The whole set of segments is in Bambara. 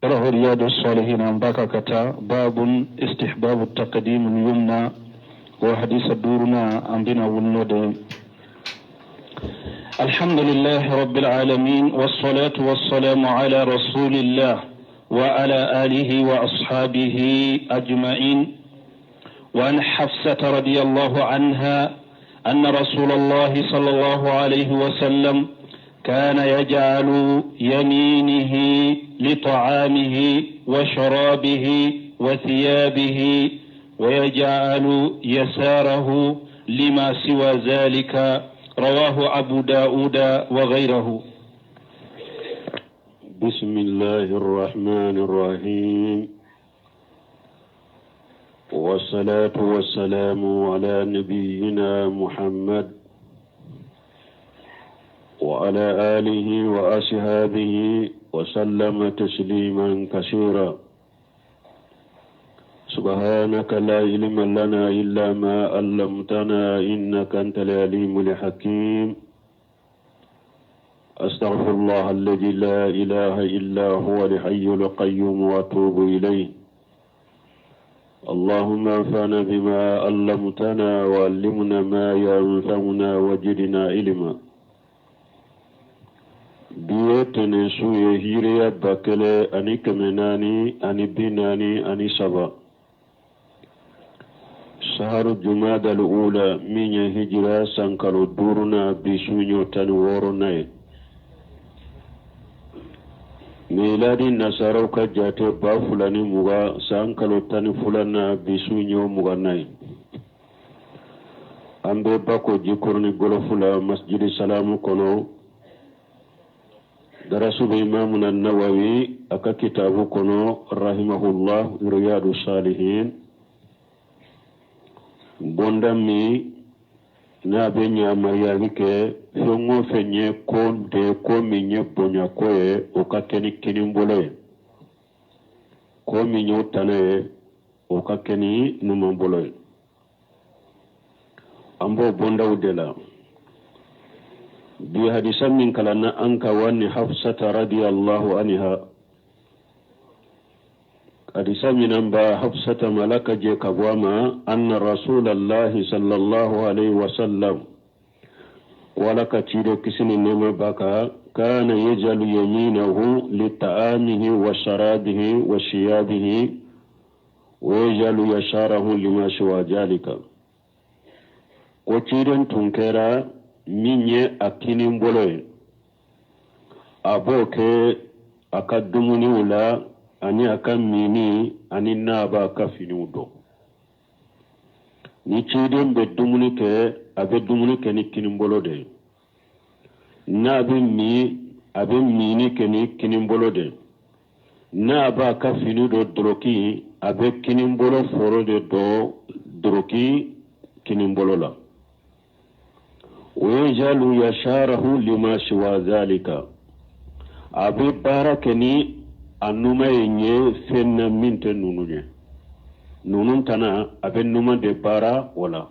شرح رياض الصالحين أنباكا كتا باب استحباب التقديم اليمنى وحديث دورنا عندنا ولنود. الحمد لله رب العالمين، والصلاة والسلام على رسول الله وعلى آله وأصحابه أجمعين. وعن حفصة رضي الله عنها أن رسول الله صلى الله عليه وسلم كان يجعل يمينه لطعامه وشرابه وثيابه، ويجعل يساره لما سوى ذلك. رواه أبو داود وغيره. بسم الله الرحمن الرحيم، والصلاة والسلام على نبينا محمد وعلى آله وأصحابه وسلم تسليما كثيرا. سبحانك لا علم لنا إلا ما علمتنا إنك أنت العليم الحكيم. أستغفر الله الذي لا إله إلا هو الحي القيوم وأتوب إليه. اللهم انفعنا بما علمتنا وعلمنا ما ينفعنا وزدنا علما. Bi ye tɛnɛnsu ye, hijiriya 1443, saharu jumadal ula, min ye hijira san kalo duurunan, bi su ɲɔ 16nan ye. Miladi nasaraw ka jate, 2020 san kalo 12nan, bi su ɲɔ 20nan ye. An bɛ Bako Jikɔrɔni Gɔlɔfu la, Masjidi Salamu kɔnɔ. Darasu bɛ Imamuna Nawawi a ka kitabu kɔnɔ, rahimahullah, Riyadu Salihin, bonda min n'a bɛ yamaruyali kɛ fɛn o fɛn ye ko de ko min ye bonya ko ye, o ka kɛ ni kinin bolo ye, ko min y'o tana ye, o ka kɛ ni numan bolo ye. An b'o bondaw de la bi. Hadisa min kalanna an ka, wa an Hafsata radiyallahu anha, hadisa min an ba Hafsata malaka je ka bɔ a ma, anna rasulallahi sallallahu alaihi wasallam, wala ka ciden, kisi ni nɛɛma b'a kan, kana yajalu yaminahu lita'amihi wa sharabihi wa siyabihi wa yajalu yasarahu lima siwa jalika. Ko ciden tun kɛra min ye a kinin bolo ye, a b'o kɛ a ka dumuniw la ani a ka mini ani n'a b'a ka finiw don. Ni ciden bɛ dumuni kɛ, a bɛ dumuni kɛ ni kinin bolo de ye. N'a bɛ min, a bɛ mini kɛ ni kinin bolo de ye. N'a b'a ka fini don, doroki, a bɛ kinin bolo foro de don doroki kinin bolo la. Wa yajalu yasarahu lima siwa zalika, a bɛ baara kɛ ni a numan ye ɲɛ fɛn na min tɛ ninnu ye. Ninnu tana, a bɛ numan de baara o la.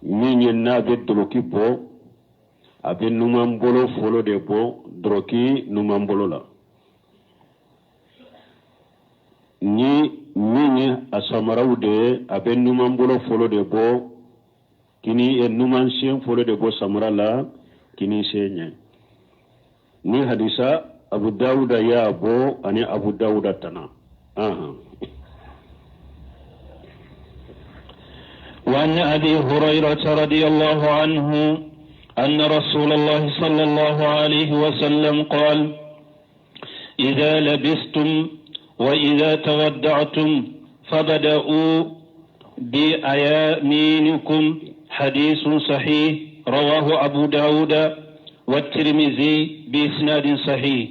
Min ye n'a bɛ doroki bɔ, a bɛ numan bolo fɔlɔ de bɔ doroki numan bolo la. Ni min ye a samaraw de ye, a bɛ numan bolo fɔlɔ de bɔ kini, numan sen fɔlɔ de bɔ samara la kini sen ɲɛ. Ni hadisa, Abu Dawuda y'a bɔ ani Abu Dawuda tana. وعن أبي هريرة رضي الله عنه أن رسول الله صلى الله عليه وسلم قال: إذا لبستم وإذا تودعتم فابدؤوا بأيامينكم. حديث صحيح، رواه أبو داود والترمذي بإسناد صحيح.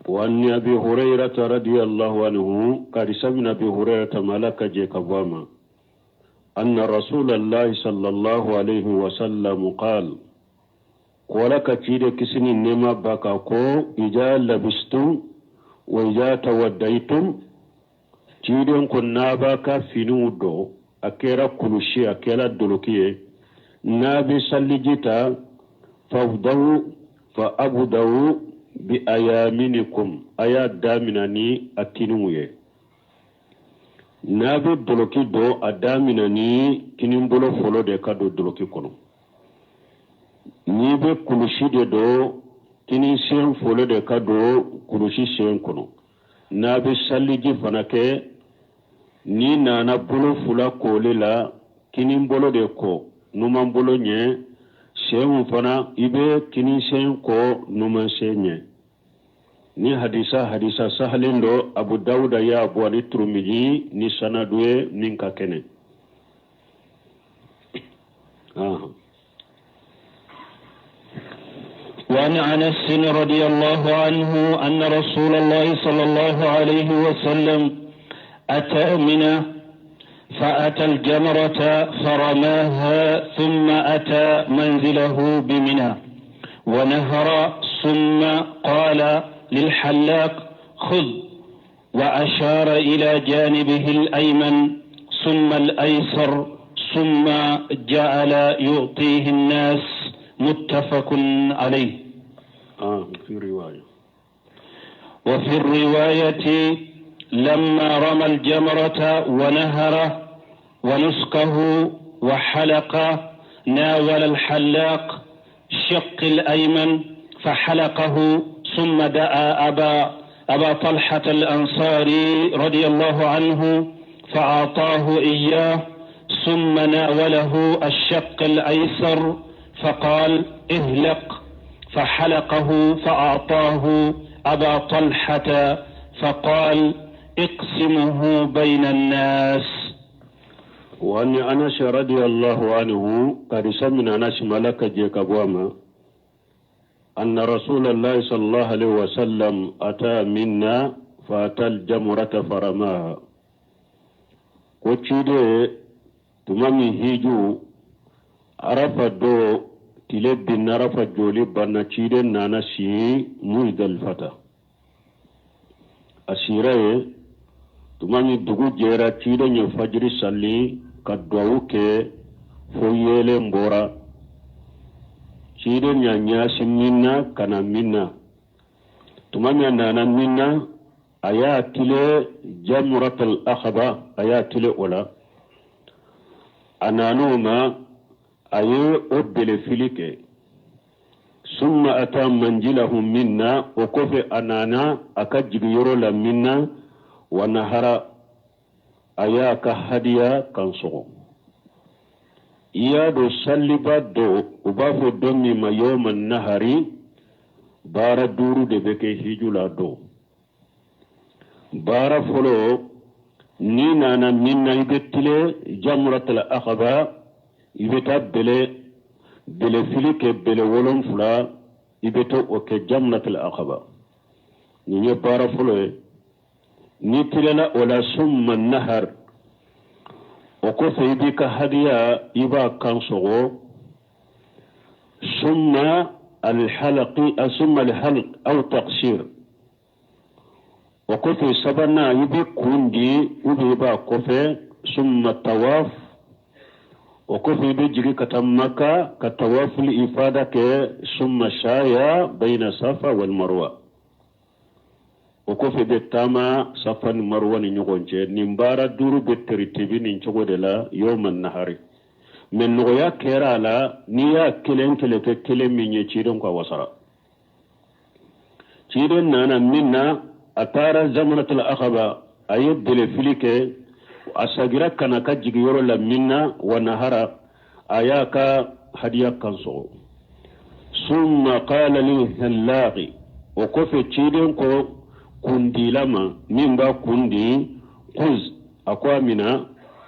وعن أبي هريرة رضي الله عنه قال سمنا أبي هريرة ملك جيكباما أن رسول الله صلى الله عليه وسلم قال، ولك تيد كسني نما بكاكو، إذا لبستم وإذا توديتم، ciden ko n'a b'a ka finiw don, a kɛra kulusi, a kɛra doloki ye, n'a bɛ saliji ta, fabdawu fa abdawu. Bi ayaminikum, a y'a damina ni a kiniw ye. N'a bɛ doloki don, a damina ni kinibolo fɔlɔ de ka don doloki kɔnɔ. N'i bɛ kulusi de don, kini sen fɔlɔ de ka don kulusi sen kɔnɔ. N'a bɛ saliji fana kɛ, n'i nana bolo fila koli la, kini bolo de ko numan bolo ɲɛ, senw fana i bɛ kini sen ko numan sen ɲɛ. Ni hadisa sahalen dɔ, Abu Dawuda y'a bɔ ani Turumiji ni sanadu ye min ka kɛnɛ. وعن أنس رضي الله عنه أن رسول الله صلى الله عليه وسلم أتى منى فأتى الجمرة فرماها ثم أتى منزله بمنى ونهر ثم قال للحلاق خذ، وأشار إلى جانبه الأيمن ثم الأيسر ثم جعل يعطيه الناس. متفق عليه. في رواية. وفي الرواية لما رمى الجمرة ونهر ونسكه وحلق ناول الحلاق شق الأيمن فحلقه ثم دعا أبا طلحة الأنصاري رضي الله عنه فأعطاه إياه ثم ناوله الشق الأيسر فقال اهلق، فحلقه فأعطاه أبا طلحة فقال اقسمه بين الناس. وأن أنس رضي الله عنه قد سمنا أنس ملك جيكابواما أن رسول الله صلى الله عليه وسلم أتى منا فأتى الجمرة فرماها. وتشيدي تمامي هيجو عرفة دو تلب عرفة جولي بنا تشيدي نانا سي مزدلفة أسيرة تمامي دغو جيرا تشيدي فجر سالي كدعو كي فويلة مبورا تشيدي نيا منا كان منا تمامي نانا منا أيا تلي جمرة الأخبة أيا تلي أولا أنانوما أي أبل فيلك ثم أتى منزلهم منا وكف أنانا أكجب يرولا منا ونهر أيا كهديا كنصو إيادو سلبا دو وبافو دمي ما يوم النهر بارا دورو دبكي هجولا دو بارا فلو ni nana minna i bɛ tile jamuratul aqaba i bɛ taa bele fili kɛ bele 7 i bɛ to o kɛ jamuratul aqaba. Nin ye baara fɔlɔ ye. N'i tilela o la summa nahar o kɔfɛ i b'i ka hadiya i b'a kan sɔgɔ summa alhalaqi summa alhalq aw taqsir o kɔfɛ sabanan i bɛ kun di ou bien i b'a kɔfɛ summa tawaf o kɔfɛ i bɛ jigin ka taa Maka ka tawaful ifada kɛ summa saya bayna Safa wal Marwa o kɔfɛ i bɛ taama Safa ni Marwa ni ɲɔgɔn cɛ. Nin baara 5 bɛ teritibi nin cogo de la yawma nahari. Mɛ nɔgɔya kɛra a la n'i y'a kelen kelen kɛ kelen min ye ciden ka wasara. Ciden nana min na a taara zamanatul aqaba a ye bele fili kɛ a sagira ka na ka jigiyɔrɔ la min na wa nahara a y'a ka hadiya kan sɔgɔ. Summa qala lil o kɔfɛ ciden ko kundila ma min b'a kundi kuz a ko a mina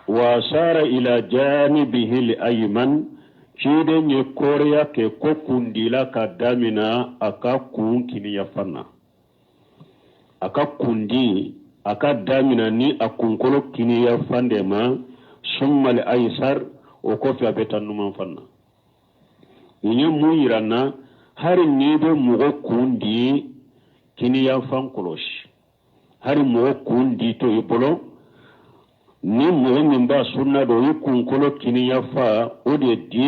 wa sara ila janibihi al-ayman ciden ye kɔrɔya kɛ ko kundila ka damina a ka kun kiniya fana a ka kundi a ka damina ni a kunkolo kiniya fan de ma summa al-aysar o kɔfɛ a bɛ taa numan fan na. Nin ye mun yira n na hali n'i bɛ mɔgɔ kun di kiniya fan kɔlɔsi hali mɔgɔ kun di to i bolo ni mɔgɔ min b'a sunna dɔn o ye kunkolo kiniya fa o de di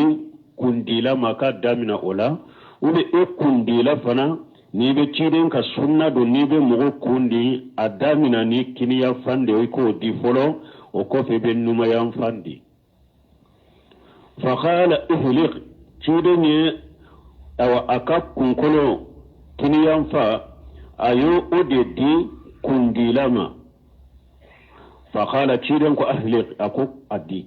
kundila ma ka damina o la ou bien e kundila fana N'i bɛ ciden ka sunna don, n'i bɛ mɔgɔ kun di, a damina ni kiniyanfan de, i k'o di fɔlɔ, o kɔfɛ i bɛ numayanfan di. Faqala ihliq, ciden ye awa a ka kunkolo kiniyanfa, a y'o o de di kundila ma. Faqala, ciden ko ahliq, a ko a di.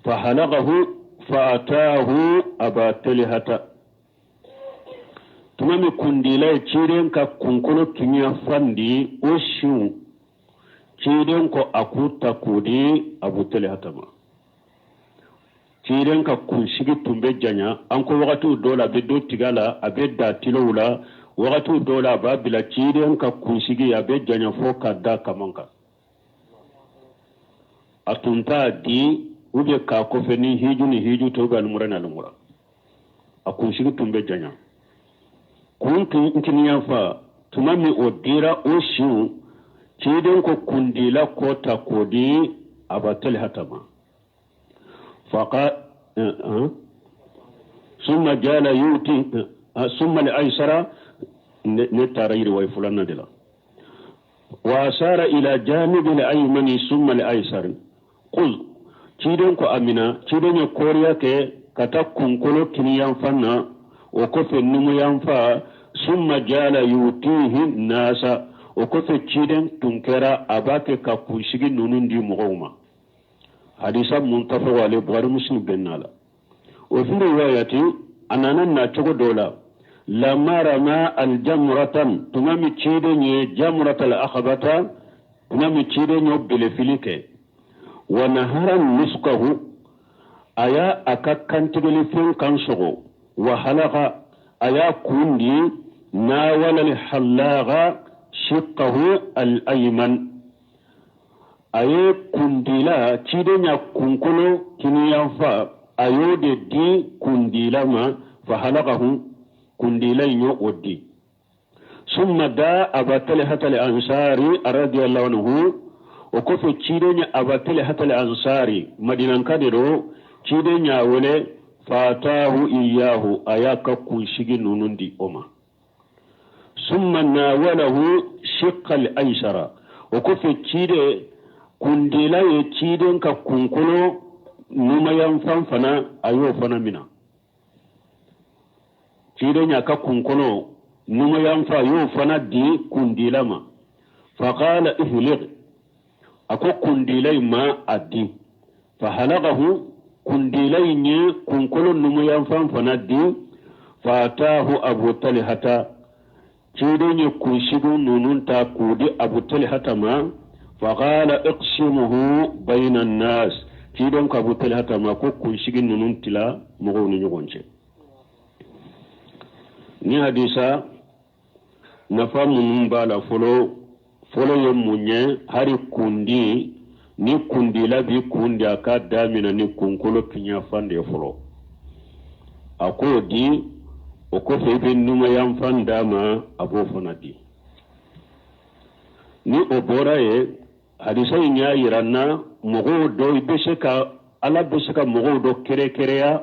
Fahalakahu faatahu aba talihata. Tuma min kundila ye ciden ka kunkolo kiniyanfan di, o siw ciden ko a k'u ta k'u di Abu Talihata ma. Ciden ka kunsigi tun bɛ janya, an ko wagatiw dɔw la a bɛ dɔ tigɛ a la, a bɛ da tilew la, wagatiw dɔw la a b'a bila. Ciden ka kunsigi a bɛ janya fo ka da kaman kan. A tun t'a di u bɛ k'a kɔfɛ ni hiju ni hiju tɛ, u bɛ alimura ni alimura. A kunsigi tun bɛ janya kun kiniyanfa. Tuma min o dira, o siw ciden ko kundila k'o ta k'o di Aba Talihata ma. Faqa summa jala yuti summa li aysara. Ne taara yiriwayi fulanna de la. Wa asara ila janibi al aymani summa al aysari qul. Ciden ko amina, ciden ye koriya kɛ ka taa kunkolo kiniyanfan na, o kɔfɛ numuyanfa. Summa jala yutihi nasa, o kɔfɛ ciden tun kɛra a b'a kɛ ka kunsigi ninnu di mɔgɔw ma. Hadisa muntafaq ale, Bukhari, Muslim bɛnna la. O fi riwayati, a nana na cogo dɔ la, lamma rama aljamratan, tuma min ciden ye jamrat al akhabata, tuma min ciden y'o belefili kɛ, wa nahara nuskahu, a y'a a ka kantigɛlifɛn kan sɔgɔ, wa halaka, a y'a kun di, nawala al hallaga shiqqahu al ayman, a ye kundila, ciden y'a kunkolo kiniyanfa, a y'o de di kundila ma. Fa halakahu, kundila in y'o o di. Summa da Aba Talhata al Ansari radiyallahu anhu, o kɔfɛ ciden ye Aba Talhata al Ansari, Madinanka de do, ciden y'a wele. Fatahu iyahu, a y'a ka kunsigi ninnu di o ma. Summa nawalahu shiqqa al aysara, o kɔfɛ ciden kundila ye ciden ka kunkolo numayanfan fana, a y'o fana mina. Ciden y'a ka kunkolo numayanfa, a y'o fana di kundila ma. Faqala ihliq, a ko kundila in ma a di. Fahalakahu, kundila in ye kunkolo numuyanfan fana di. Fatahu Abu Talihata, ciden ye kunsigiw ninnu ta k'u di Abu Talihata ma. Faqala iqsimuhu bayna annas, ciden ko Abu Talihata ma ko kunsigi ninnu tila mɔgɔw ni ɲɔgɔn cɛ. Ni hadisa nafa minnu b'a la, fɔlɔ fɔlɔ ye mun ye? Hari kundi ni kundila bi kundi, a ka damina ni kunkolo kiɲafan de ye fɔlɔ, a k'o di, o kɔfɛ i bɛ numayanfan d'a ma, a b'o fana di. Ni o bɔra yen, hadisa in y'a yira n na mɔgɔw dɔ i bɛ se ka, Ala bɛ se ka mɔgɔw dɔ kɛrɛkɛrɛya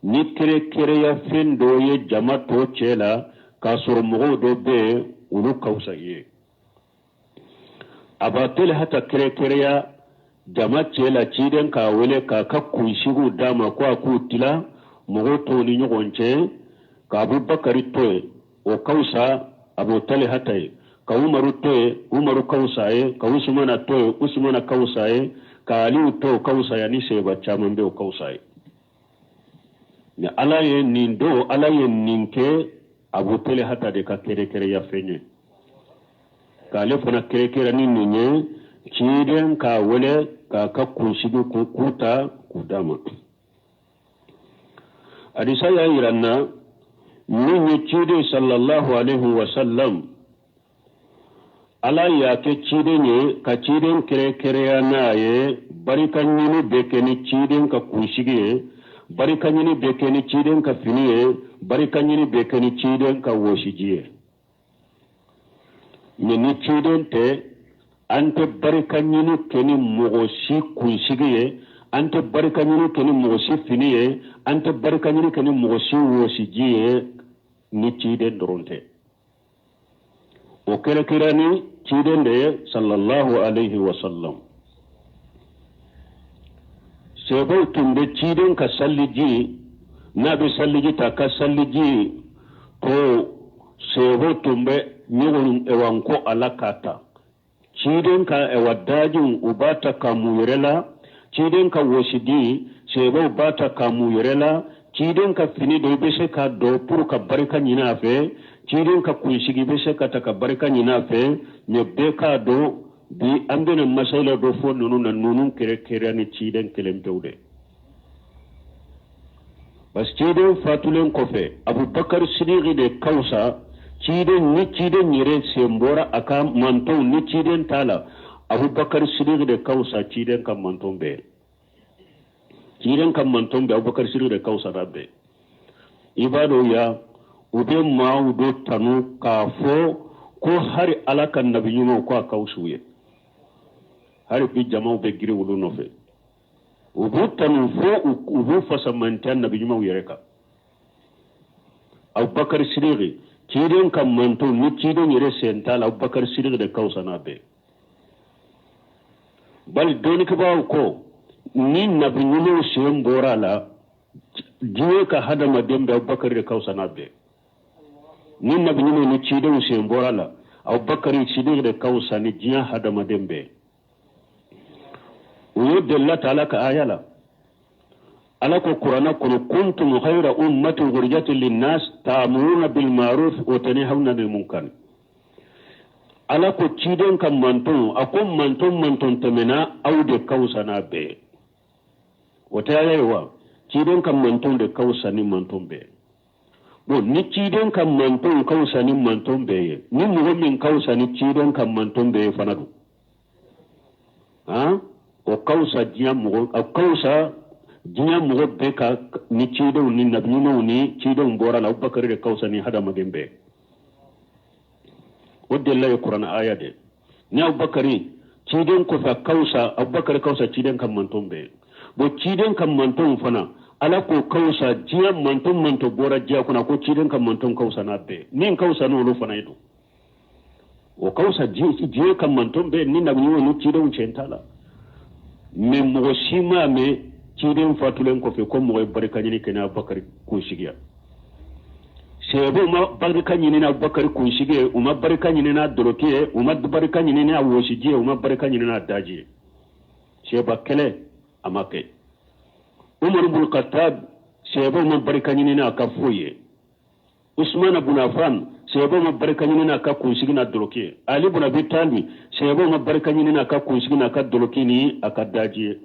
ni kɛrɛkɛrɛya fɛn dɔ ye jama tɔ cɛ la, k'a sɔrɔ mɔgɔw dɔ bɛ yen, olu ka fisa i ye. A b'a Talihata kɛrɛkɛrɛya jama cɛ la, ciden k'a wele k'a ka kunsigiw d'a ma ko a k'u tila mɔgɔw tɔw ni ɲɔgɔn cɛ, ka Abubakari to yen, o ka fisa Abu Talihata ye, ka Umaru to yen, Umaru ka fisa ye, ka Usumana to yen, Usumana ka fisa ye, ka Aliyu to, o ka fisa ye, ani seba caman bɛ, o ka fisa ye. Ni Ala ye nin don, Ala ye nin kɛ Abu Talihata de ka kɛrɛkɛrɛya fɛn ye, k'ale fana kɛrɛkɛrɛ ni nin ye, ciden k'a wele k'a ka kunsigi k'u ta k'u d'a ma. Hadisa y'a yira n na min ye, ciden sallallahu alaihi wa sallam, Ala y'a kɛ ciden ye ka ciden kɛrɛkɛrɛya n'a ye. Barika ɲini bɛ kɛ ni ciden ka kunsigi ye, barika ɲini bɛ kɛ ni ciden ka fini ye, barika ɲini bɛ kɛ ni ciden ka wɔsiji ye. Mɛ ni ciden tɛ, an tɛ barika ɲini kɛ ni mɔgɔ si kunsigi ye, an tɛ barika ɲini kɛ ni mɔgɔ si fini ye, an tɛ barika ɲini kɛ ni mɔgɔ si wɔsiji ye, ni ciden dɔrɔn tɛ. O kɛrɛkɛrɛ ni ciden de ye sallallahu alaihi wasallam. Sebaw tun bɛ ciden ka saliji, n'a bɛ saliji ta ka saliji ko sebaw tun bɛ ɲɔgɔn ɛwan ko ala k'a ta. Ciden ka ɛwa dajiw u b'a ta ka mu yɛrɛ la, ciden ka wɔsidi sebaw b'a ta ka mu yɛrɛ la, ciden ka fini dɔ i bɛ se k'a dɔn pour ka barika ɲini a fɛ, ciden ka kunsigi i bɛ se ka ta ka barika ɲini a fɛ. Mais bɛɛ k'a dɔn bi an bɛna masala dɔ fɔ ninnu na, ninnu kɛrɛkɛrɛ ni ciden kelen pewu de. Parce que ciden fatulen kɔfɛ, Abubakar Sidiki de ka wusa ciden ni ciden yɛrɛ sen bɔra a ka mantɔnw ni ciden t'a la, Abubakar Sidiki de ka wusa ciden ka mantɔn bɛɛ. Ciden ka mantɔn bɛɛ, Abubakar Sidiki de ka wusa n'a bɛɛ. I b'a dɔn ya u bɛ maaw dɔ tanu k'a fɔ ko hali Ala ka nabi ɲumanw ko a ka wusa u ye, hali bi jamaw bɛ girin olu nɔfɛ, u b'u tanu fo u b'u fasamantiya nabi ɲumanw yɛrɛ kan. Abubakar Sidiki ciden ka mantɔn ni ciden yɛrɛ sen t'a la, Abubakar Sidiki de ka wusa n'a bɛɛ. Bali dɔnnikɛbaaw ko ni nabi ɲumanw sen bɔra a la, diɲɛ ka hadamaden bɛɛ, Abubakar de ka wusa n'a bɛɛ. Ni nabi ɲumanw ni cidenw sen bɔra a la, Abubakar Sidiki de ka wusa ni diɲɛ hadamaden bɛɛ. U ye delila ta Ala ka aya la. Ala ko Kuranɛ kɔnɔ, kuntum khayra ummatin ukhrijat linnas ta'muruna bil ma'ruf wa tanhauna 'anil munkar. Ala ko ciden ka manton, a ko manton manton tɛmɛna, aw de ka wusa n'a bɛɛ. O tɛ aya ye wa? Ciden ka manton de ka wusa ni manton bɛɛ. Bon, ni ciden ka manton ka wusa ni manton bɛɛ ye, ni mɔgɔ min ka wusa ni ciden ka manton bɛɛ ye fana don, han, o ka wusa diɲɛ mɔgɔ, o ka wusa diɲɛ mɔgɔ bɛɛ ka ni cidenw ni nabi ɲumanw ni cidenw bɔra la, Abubakar de ka wusa ni hadamaden bɛɛ. O delila ye Kuranɛ aya de. Ni Abubakar ciden kɔfɛ ka wusa, Abubakar ka wusa ciden ka manton bɛɛ. Bon, ciden ka mantonw fana, Ala k'o ka wusa diɲɛ manton manton bɔra diɲɛ kɔnɔ, ko ciden ka manton ka wusa n'a bɛɛ. Min ka wusa n'olu fana ye don, o ka wusa diɲɛ ka manton bɛɛ ni nabi ɲumanw ni cidenw cɛn t'a la. Mais mɔgɔ si m'a mɛn ciden fatulen kɔfɛ ko mɔgɔ ye barika ɲini kɛ ni Abubakar kunsigiya. Sɛbɛw ma barika ɲini ni Abubakar kunsigi ye, u ma barika ɲini n'a dɔlɔki ye, u ma barika ɲini n'a wɔsiji ye, u ma barika ɲini n'a daji ye. Sɛba kɛlɛ a ma kɛ. Umar ibn Khattab, sɛbɛw ma barika ɲini n'a ka foyi ye. Usman ibn Affan, sɛbɛw ma barika ɲini n'a ka kunsigi n'a dɔlɔki ye. Ali ibn Abi Talib, sɛbɛw ma barika ɲini n'a ka kunsigi n'a ka dɔlɔki ni a ka daji ye.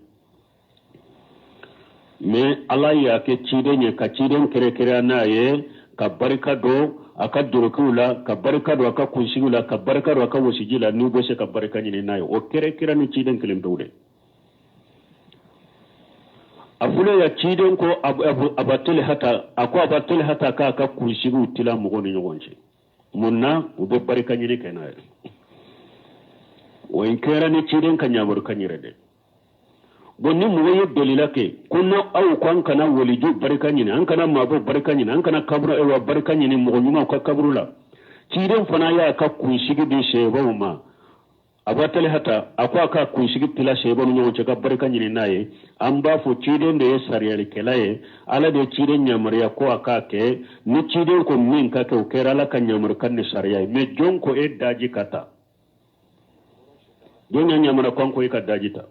Mais Ala y'a kɛ ciden ye ka ciden kɛrɛkɛrɛya n'a ye, ka barika don a ka dɔlɔkiw la, ka barika don a ka kunsigiw la, ka barika don a ka wɔsiji la, n'u bɛ se ka barika ɲini n'a ye. O kɛrɛkɛrɛ ni ciden kelen pewu de. A fɔlɔ ya ciden ko Abateli hata, a ko Abateli hata k'a ka kunsigiw tila mɔgɔw ni ɲɔgɔn cɛ. Mun na u bɛ barika ɲini kɛ n'a ye? O in kɛra ni ciden ka ɲamuru kan yɛrɛ dɛ. Bon, ni mɔgɔ ye delila kɛ ko na aw ko an kana waliju barika ɲini, an kana maabɔ barika ɲini, an kana kaburu ɛwa barika ɲini mɔgɔ ɲumanw ka kaburu la, ciden fana y'a ka kunsigi di sɛbaw ma. Abatali hata a ko a ka kunsigi tila sɛbaw ni ɲɔgɔn cɛ ka barika ɲini n'a ye. An b'a fɔ ciden de ye sariyalikɛla ye, Ala de ye ciden yamaruya ko a k'a kɛ. Ni ciden ko min ka kɛ, o kɛra Ala ka yamarukan ni sariya ye. Mais jɔn ko e daji ka ta? Jɔn y'a yamaruya ko an ko e ka daji ta?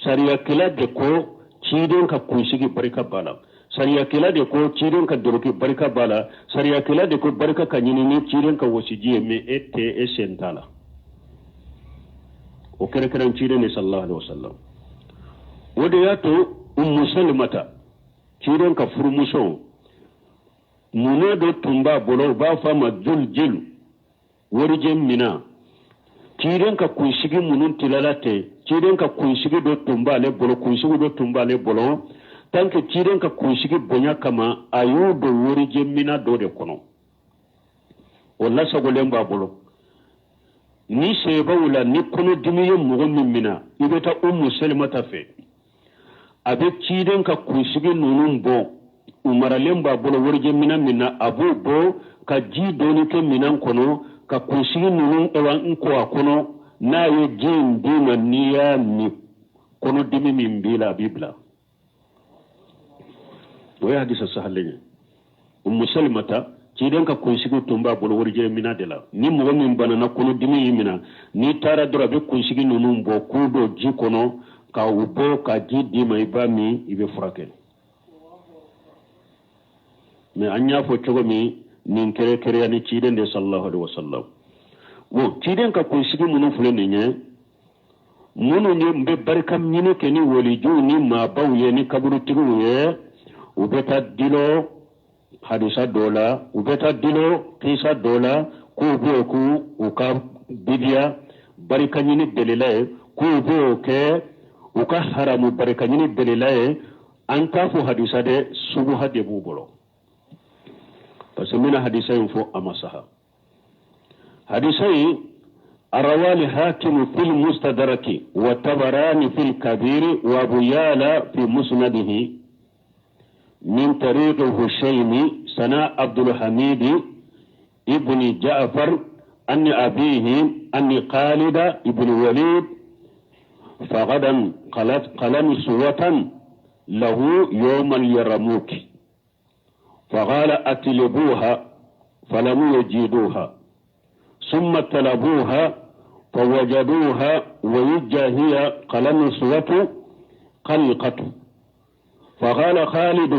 Sariyakɛla de ko ciden ka kunsigi barika b'a la, sariyakɛla de ko ciden ka doroki barika b'a la, sariyakɛla de ko barika ka ɲini ni ciden ka wɔsiji ye. Mais e tɛ, e sen t'a la. O kɛrɛkɛrɛn ciden de sallallahu alaihi wasallam. O de y'a to Umu Salimata, ciden ka furumuso, munɛ dɔ tun b'a bolo, u b'a fɔ a ma juljil, warijɛ mina. Ciden ka kunsigi minnu tilala ten, ciden ka kunsigi dɔ tun b'ale bolo, kunsigi dɔ tun b'ale bolo. Tant que ciden ka kunsigi bonya kama, a y'o don warijɛ mina dɔ de kɔnɔ, o lasagolen b'a bolo. Ni sebaw la ni kɔnɔdimi ye mɔgɔ min mina, i bɛ taa Umu Salimata fɛ, a bɛ ciden ka kunsigi ninnu bɔ. U maralen b'a bolo warijɛ minɛn min na, a b'o bɔ ka ji dɔɔni kɛ minɛn kɔnɔ ka kunsigi ninnu ewa n ko a kɔnɔ. N'a ye ji in d'i ma, n'i y'a min, kɔnɔdimi min b'i la, a b'i bila. O ye hadisa sahalen ye. Umu Salimata, ciden ka kunsigi tun b'a bolo warijɛ minɛn de la. Ni mɔgɔ min banana, kɔnɔdimi y'i minɛ, n'i taara dɔrɔn, a bɛ kunsigi ninnu bɔ k'u don ji kɔnɔ ka u bɔ ka ji d'i ma, i b'a min, i bɛ furakɛ. Mais an y'a fɔ cogo min, nin kɛrɛkɛrɛya ni ciden de sallallahu alaihi wasallam. Bon, ciden ka kunsigi minnu filɛ nin ye, minnu ye bɛ barika ɲini kɛ ni walijuw ni maabaw ye ni kaburutigiw ye, u bɛ taa dulon hadisa dɔ la, u bɛ taa dulon kisa dɔ la, k'u b'o k'u u ka bidiya barika ɲini delila ye, k'u b'o kɛ u ka haramu barika ɲini delila ye. An t'a fɔ hadisa dɛ, subuha de b'u bolo, parce que n bɛna hadisa in fɔ, a ma saha. Hadisa in رواه الحاكم في المستدرك والطبراني في الكبير وأبو يعلى في مسنده من طريق هشيم سنا عبد الحميد ابن جعفر عن أبيه أن خالد ابن وليد فقد قلنسوة له يوم اليرموك، فقال أتلبوها، فلم يجدوها، ثم طلبوها فوجدوها وإذا هي قلنسوة خلقة. فقال خالد: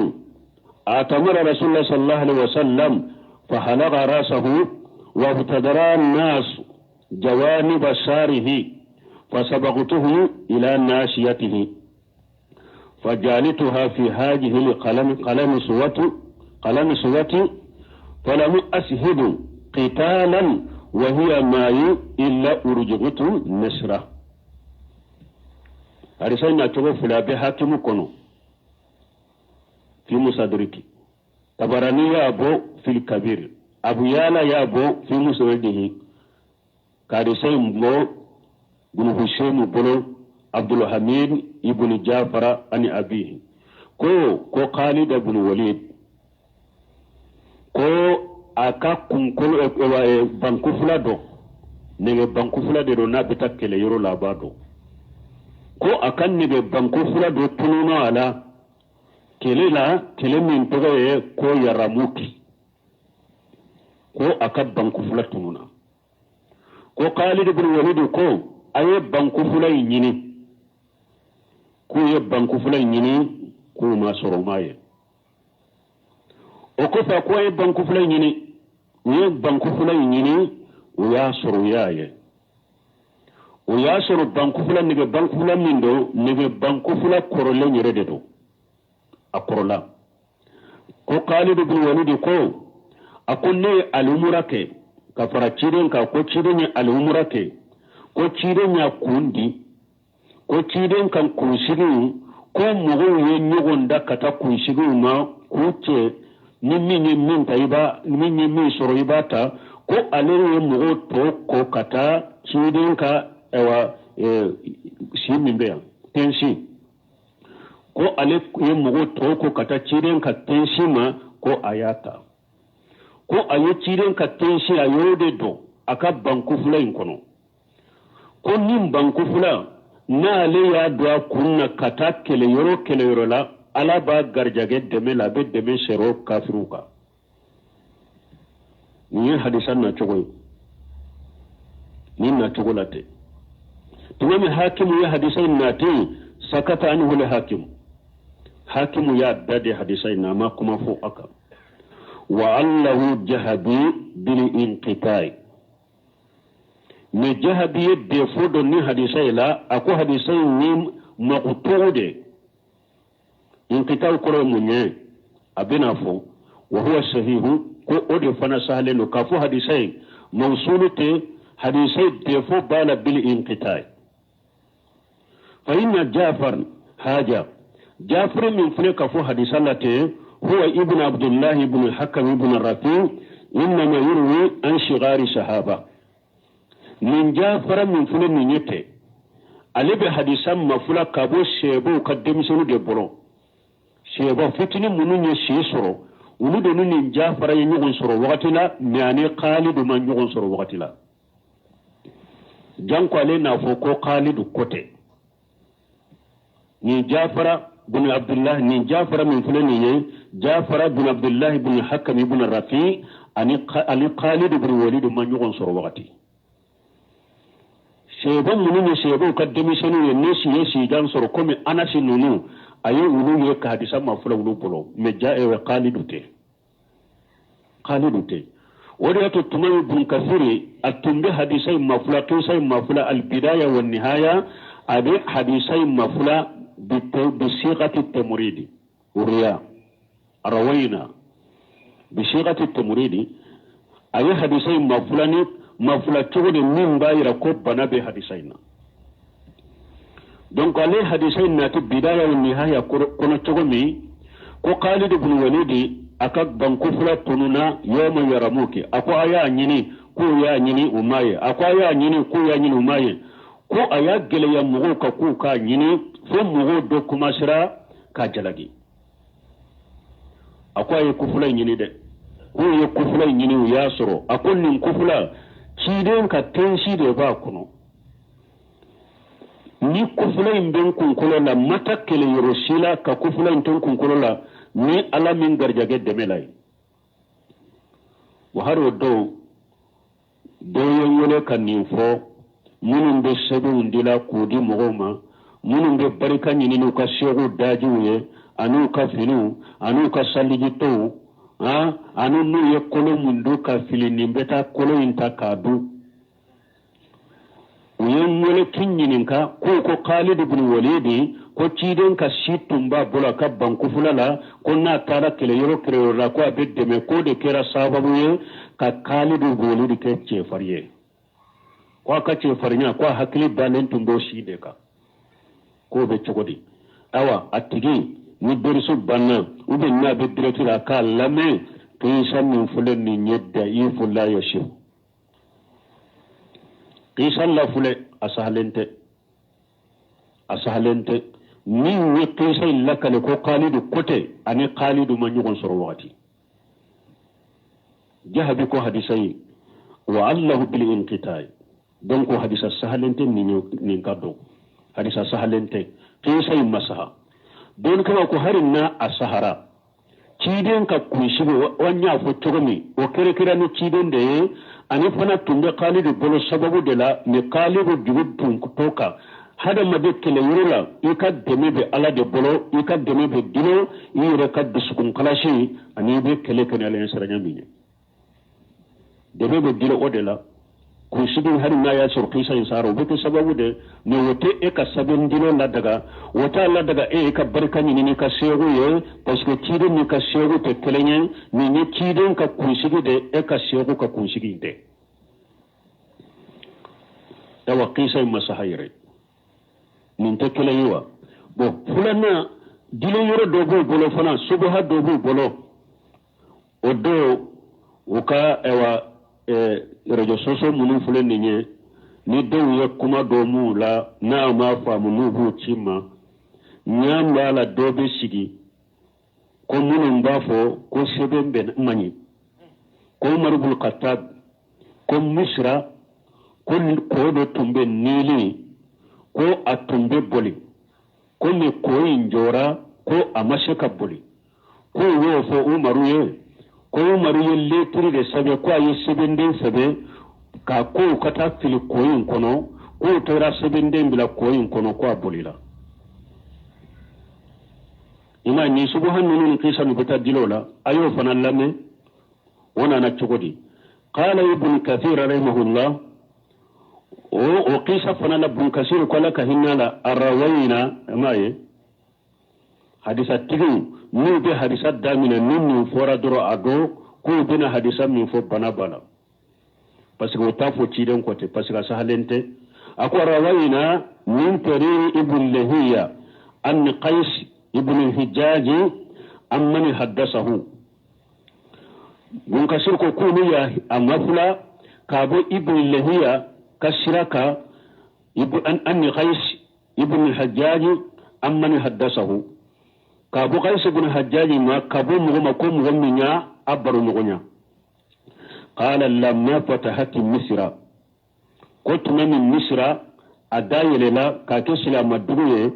اعتمر رسول الله صلى الله عليه وسلم فحلق رأسه، وابتدر الناس جوانب شعره، فسبقته إلى ناصيته فجعلتها في هذه القلم قلنسوة قلنسوة، فلم أشهد قتالا وهي معي إلا أرزقت النصر. Hadisa in nacogo fila bɛ Hakimu kɔnɔ fi Musaduriki, Tabarani y'a bɔ fil Kabir, Abu Yala y'a bɔ fi Musnadihi, ka hadisa in bɔ bunu Hussein bolo Abdulhamid ibn Jafara ani abihi, ko Khalid ibn Walid ko a ka kunkolo bankufula dɔ, nɛgɛ bankufula de don, n'a bɛ taa kɛlɛ yɔrɔ la, a b'a dɔn ko a ka nɛgɛ bankufula dɔ tununa a la kɛlɛ la, kɛlɛ min tɔgɔ ye ko Yaramuki. Ko a ka bankufula tununa. Ko Khalid ibn Walid ko a ye bankufula in ɲini. K'u ye bankufula in ɲini, k'u ma sɔrɔ, u m'a ye. O kɔfɛ, ko a ye bankufula in ɲini. U ye bankufula in ɲini, u y'a sɔrɔ, u y'a ye. O y'a sɔrɔ bankufula, nɛgɛ bankufula min don, nɛgɛ bankufula kɔrɔlen yɛrɛ de don, a kɔrɔla. Ko Khalid ibn Walid ko a ko ne ye alimura kɛ ka fara ciden kan. Ko ciden ye alimura kɛ, ko ciden y'a kun di, ko ciden kan kunsigiw, ko mɔgɔw ye ɲɔgɔn da ka taa kunsigiw ma k'u cɛ, ni min ye min ta, i b'a, min ye min sɔrɔ, i b'a ta. Ko ale ye mɔgɔw tɔ kɔ ka taa ciden ka ayiwa si min bɛ yan, tensi. Ko ale ye mɔgɔw tɔ kɔ ka taa ciden ka tensi ma, ko a y'a ta. Ko a ye ciden ka tensi, a y'o de don a ka bankufula in kɔnɔ. Ko ni bankufula n'ale y'a don a kun na ka taa kɛlɛyɔrɔ kɛlɛyɔrɔ la, Ala b'a garijɛgɛ dɛmɛ la, a bɛ dɛmɛ sɔrɔ kafiriw kan. Nin ye hadisa nacogo ye, nin nacogo la ten. Tuma min Hakimu ye hadisa in nati, sakata anhu le hakimu, hakimu y'a da de hadisa in na, a ma kuma fɔ a kan. Wa allahu jahabi bil inqitai, mais Jahabi ye défaut dɔ ni hadisa in la. A ko hadisa in ni makutugu de. Inqitaw kɔrɔ ye mun ye? A bɛna fɔ wa huwa sahihu, ko o de fana sahalen don k'a fɔ hadisa in mawsulu tɛ, hadisa in défaut b'a la bil inqitai. Fa inna Jafar haja, Jafar min filɛ ka fɔ hadisa la ten, huwa ibn Abdullah ibn Hakam ibn Rafi, innama yurwi an shigari sahaba. Nin Jafara min filɛ nin ye tɛ, ale bɛ hadisa mafula ka bɔ sɛbɛw ka denmisɛnninw de bolo. Seba fitinin minnu ye si sɔrɔ, olu de ni nin Jafara ye ɲɔgɔn sɔrɔ wagati la, mais ani Khalidu ma ɲɔgɔn sɔrɔ wagati la. Janko ale n'a fɔ ko Khalidu ko tɛ. Nin Jafara bin Abdullah, nin Jafara min filɛ nin ye, Jafara bin Abdullah bin Hakam ibn Rafi ani Khalidu bin Walid ma ɲɔgɔn sɔrɔ wagati. Seba minnu ye sebaw ka denmisɛnninw ye, ne si ye sijan sɔrɔ komi Anasi ninnu, a ye olu ye ka hadisa ma fɔlɔ olu bolo, mais ja Khalidu tɛ. Khalidu tɛ. O de y'a to tuma min Ibn Kathir a tun bɛ hadisa in mafula, kisa in mafula, al-bidaya wa nihaya, a bɛ hadisa in mafula bi sigati tamuridi uriya rawayna bi sigati tamuridi. A ye hadisa in mafula ni mafula cogo de min b'a yira ko bana bɛ hadisa in na. Donc ale hadisa in nati bidaya wa nihaya kɔnɔ cogo min, ko Khalid ibn Walid a ka bankufula tununa yawma Yaramuki, a ko a y'a ɲini k'u y'a ɲini u m'a ye, a ko a y'a ɲini k'u y'a ɲini u m'a ye, ko a y'a gɛlɛya mɔgɔw ka k'u k'a ɲini fo mɔgɔw dɔ kumasera k'a jalaki. A ko a ye kufula in ɲini dɛ, k'u ye kufula in ɲini u y'a sɔrɔ. A ko nin kufula ciden ka tensi de b'a kɔnɔ. Ni kufula in bɛ n kunkolo la, ma taa kɛlɛ yɔrɔ si la ka kufula in to n kunkolo la ni Ala min garijɛgɛ dɛmɛ la ye. Wa hali o dɔw dɔw ye n wele ka nin fɔ, minnu bɛ sɛbɛnw di la k'o di mɔgɔw ma, minnu bɛ barika ɲini n'u ka segu dajiw ye an'u ka finiw an'u ka salijitɔw, ani n'u ye kolo mun dun ka fili, nin bɛ taa kolo in ta k'a dun. U ye n wele k'i ɲininka k'u ko Khalid ibn Walid ko ciden ka si tun b'a bolo a ka bankufula la, ko n'a taara kɛlɛyɔrɔ kɛlɛyɔrɔ la ko a bɛ dɛmɛ, k'o de kɛra sababu ye ka Khalid ibn Walid kɛ cɛfarin ye, ko a ka cɛfarinya ko a hakili bannen tun b'o si de kan, k'o bɛ cogo di. Awa a tigi ni derisu banna ou bien n'a bɛ direct la k'a lamɛn, kisa min filɛ nin ye da'ifu la yasihu, kisa la filɛ a sahalen tɛ, a sahalen tɛ. Min ye kisa in lakale ko Khalidu ko tɛ, ani Khalidu ma ɲɔgɔn sɔrɔ wagati. Jahabi ko hadisa ye wa allahu bil inqita'i, donc hadisa sahalen tɛ nin ka dɔn, hadisa sahalen tɛ, kisa in ma saha. Don kama ko hari na a sahara ciden ka kunsigi wa n y'a fɔ cogo min, o kɛra ni ciden de ye, ani fana tun bɛ Khalidu bolo sababu de la, ni Khalidu jugu tun to kan. Hadamaden kɛlɛyɔrɔ la, i ka dɛmɛ bɛ Ala de bolo, i ka dɛmɛ bɛ dilo i yɛrɛ ka dusukun kalasi ani i bɛ kɛlɛ kɛ ni Ala ɲɛsiranya min ye. Dɛmɛ bɛ dilo o de la. Kunsigi hali n'a y'a sɔrɔ kisa in sara, o bɛ kɛ sababu de, mais o tɛ e ka sɛbɛn dilo ladaga, o t'a ladaga e ka barika ɲini n'i ka segu ye, parce que ciden n'i ka segu tɛ kelen ye. Nin ye ciden ka kunsigi de, e ka segu ka kunsigi tɛ. Awa kisa in ma saha yɛrɛ, nin tɛ kelen ye wa. Bon filanan dilo yɔrɔ dɔ b'u bolo fana, subaha dɔ b'u bolo, o dɔw u ka ayiwa réseaux sociaux minnu filɛ nin ye, ni dɔw ye kuma dɔ m'u la n'a ma faamu n'u b'u ci ma, ɲa b'a la dɔ bɛ sigi ko minnu b'a fɔ ko sɛbɛn bɛ man ɲi, ko Umaru bun Khattab ko Misira ko ko dɔ tun bɛ Nili, ko a tun bɛ boli, ko ni ko in jɔra ko a ma se ka boli, ko u y'o fɔ Umaru ye, ko Umaru ye letiri de sɛbɛn, ko a ye sɛbɛnden sɛbɛn k'a ko ka taa fili ko in kɔnɔ, k'u taara sɛbɛnden bila ko in kɔnɔ ko a bolila. I m'a ye nin subuha ninnu ni kisa ninnu bɛ taa dil'o la, a y'o fana lamɛn, o nana cogo di. Qala Ibn Kathir rahimahullah, o kisa fana la Ibn Kathir ko Ala ka hinɛ la, arawayina, i m'a ye hadisa tigiw n'u bɛ hadisa daminɛ ni nin fɔra dɔrɔn a dɔn k'u bɛna hadisa min fɔ bana b'a la, parce que o t'a fɔ ciden kɔ tɛ, parce que a sahalen tɛ. A ko rawayina min tariqi Ibn Lahiya an Qais ibn Hijjaj an man haddasahu. Ibn Kasir ko k'olu y'a a mafula k'a bɔ Ibn Lahiya ka sira kan, an Qais ibn Hajjaj an man haddasahu, Ka bɔ Kayisi bun Hajjaji ma, ka bɔ mɔgɔ ma ko mɔgɔ min y'a a baro ɲɔgɔnya. Qala lamma fatahati Misira, ko tuma min Misira a da yɛlɛla k'a kɛ silama dugu ye,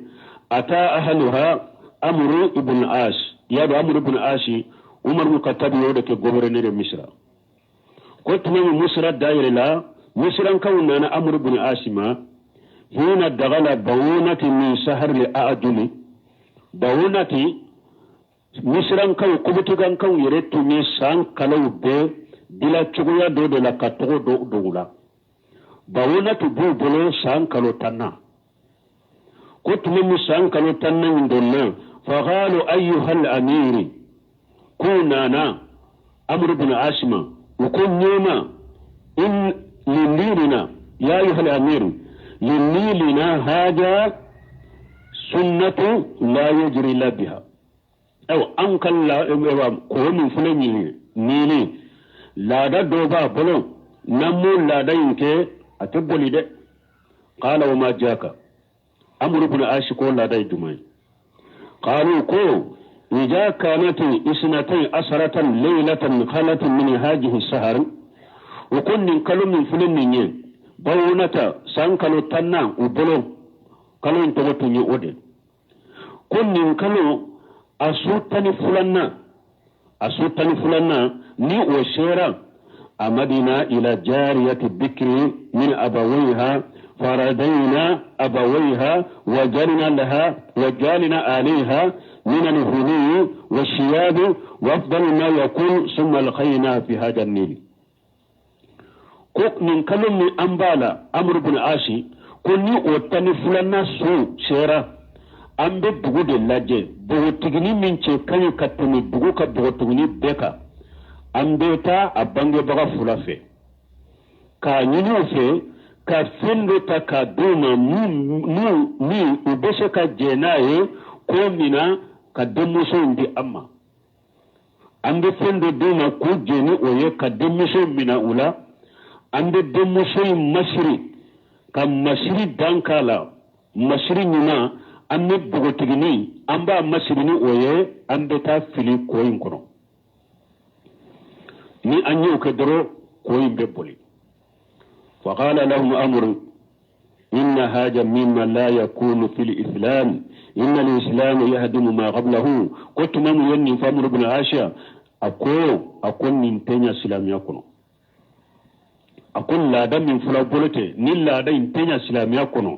ata ahluha Amru ibn As. I y'a dɔn Amru ibn As, Umar ibn Khattab y'o de kɛ gouverneur Misira. Ko tuma min Misira da yɛlɛla, Misirankaw nana Amru ibn As ma, hina dagala bawunati min sahar li a'juli. Bawunati, Misirankaw, kobutigankaw yɛrɛ tun ye san kalow bɛɛ dila cogoya dɔ de la ka tɔgɔ dɔ dogo la. Bawunati b'u bolo san kalo 10nan. Ko tuma min san kalo 10nan in donna, faqalu ayyuhal amiri, k'u nana Amru ibn As ma, u ko ɲɛma in lilina ya ayyuhal amiri lilina haja sunnatu la yajri la biha. Ayiwa, an ka la ko min filɛ nin ye, nin laada dɔ b'a bolo, n'an m'o laada in kɛ a tɛ boli dɛ. Qala wa ma jaka, Amru ibn As ko laada ye jumɛn ye? Qalu ko idha kanat isnatay asratan laylatan khalat min hadhihi sahar, o ko nin kalo min filɛ nin ye, bawunata san kalo 10nan u bolo, kalo in tɔgɔ tun ye o de. Ko nin kalo a su 12nan, a su 12nan ni o sera, amadina ila jariyati bikri min abawayha faradayna abawayha wajalna laha wajalna alayha min alhuni washiyabi waafdal ma yakun summa alqayna fi hada an-nil. Ko nin kalo min an b'a la, Amru ibn As ko ni o 12nan su sera, an bɛ dugu de lajɛ, npogotiginin min cɛ ka ɲi ka tɛmɛ dugu ka npogotiginin bɛɛ kan, an bɛ taa a bangebaga fila fɛ k'a ɲini u fɛ ka fɛn dɔ ta k'a d'u ma min u bɛ se ka jɛ n'a ye ko min na ka denmuso in di an ma. An bɛ fɛn dɔ d'u ma k'u jɛ ni o ye ka denmuso in minɛ u la. An bɛ denmuso in masiri, ka masiri dan k'a la, masiri ɲuman, an bɛ npogotiginin an b'a masiri ni o ye, an bɛ taa fili kɔ in kɔnɔ. Ni an y'o kɛ dɔrɔn, kɔ in bɛ boli. Faqala lahum amru inna haja mimma la yakunu fil islam inna al-islam yahdimu ma qablahu. Ko tuma min ye nin fɔ Amru ibn As, a ko nin tɛ ɲɛ silamɛya kɔnɔ. A ko laada min fila bolo tɛ, ni laada in tɛ ɲɛ silamɛya kɔnɔ.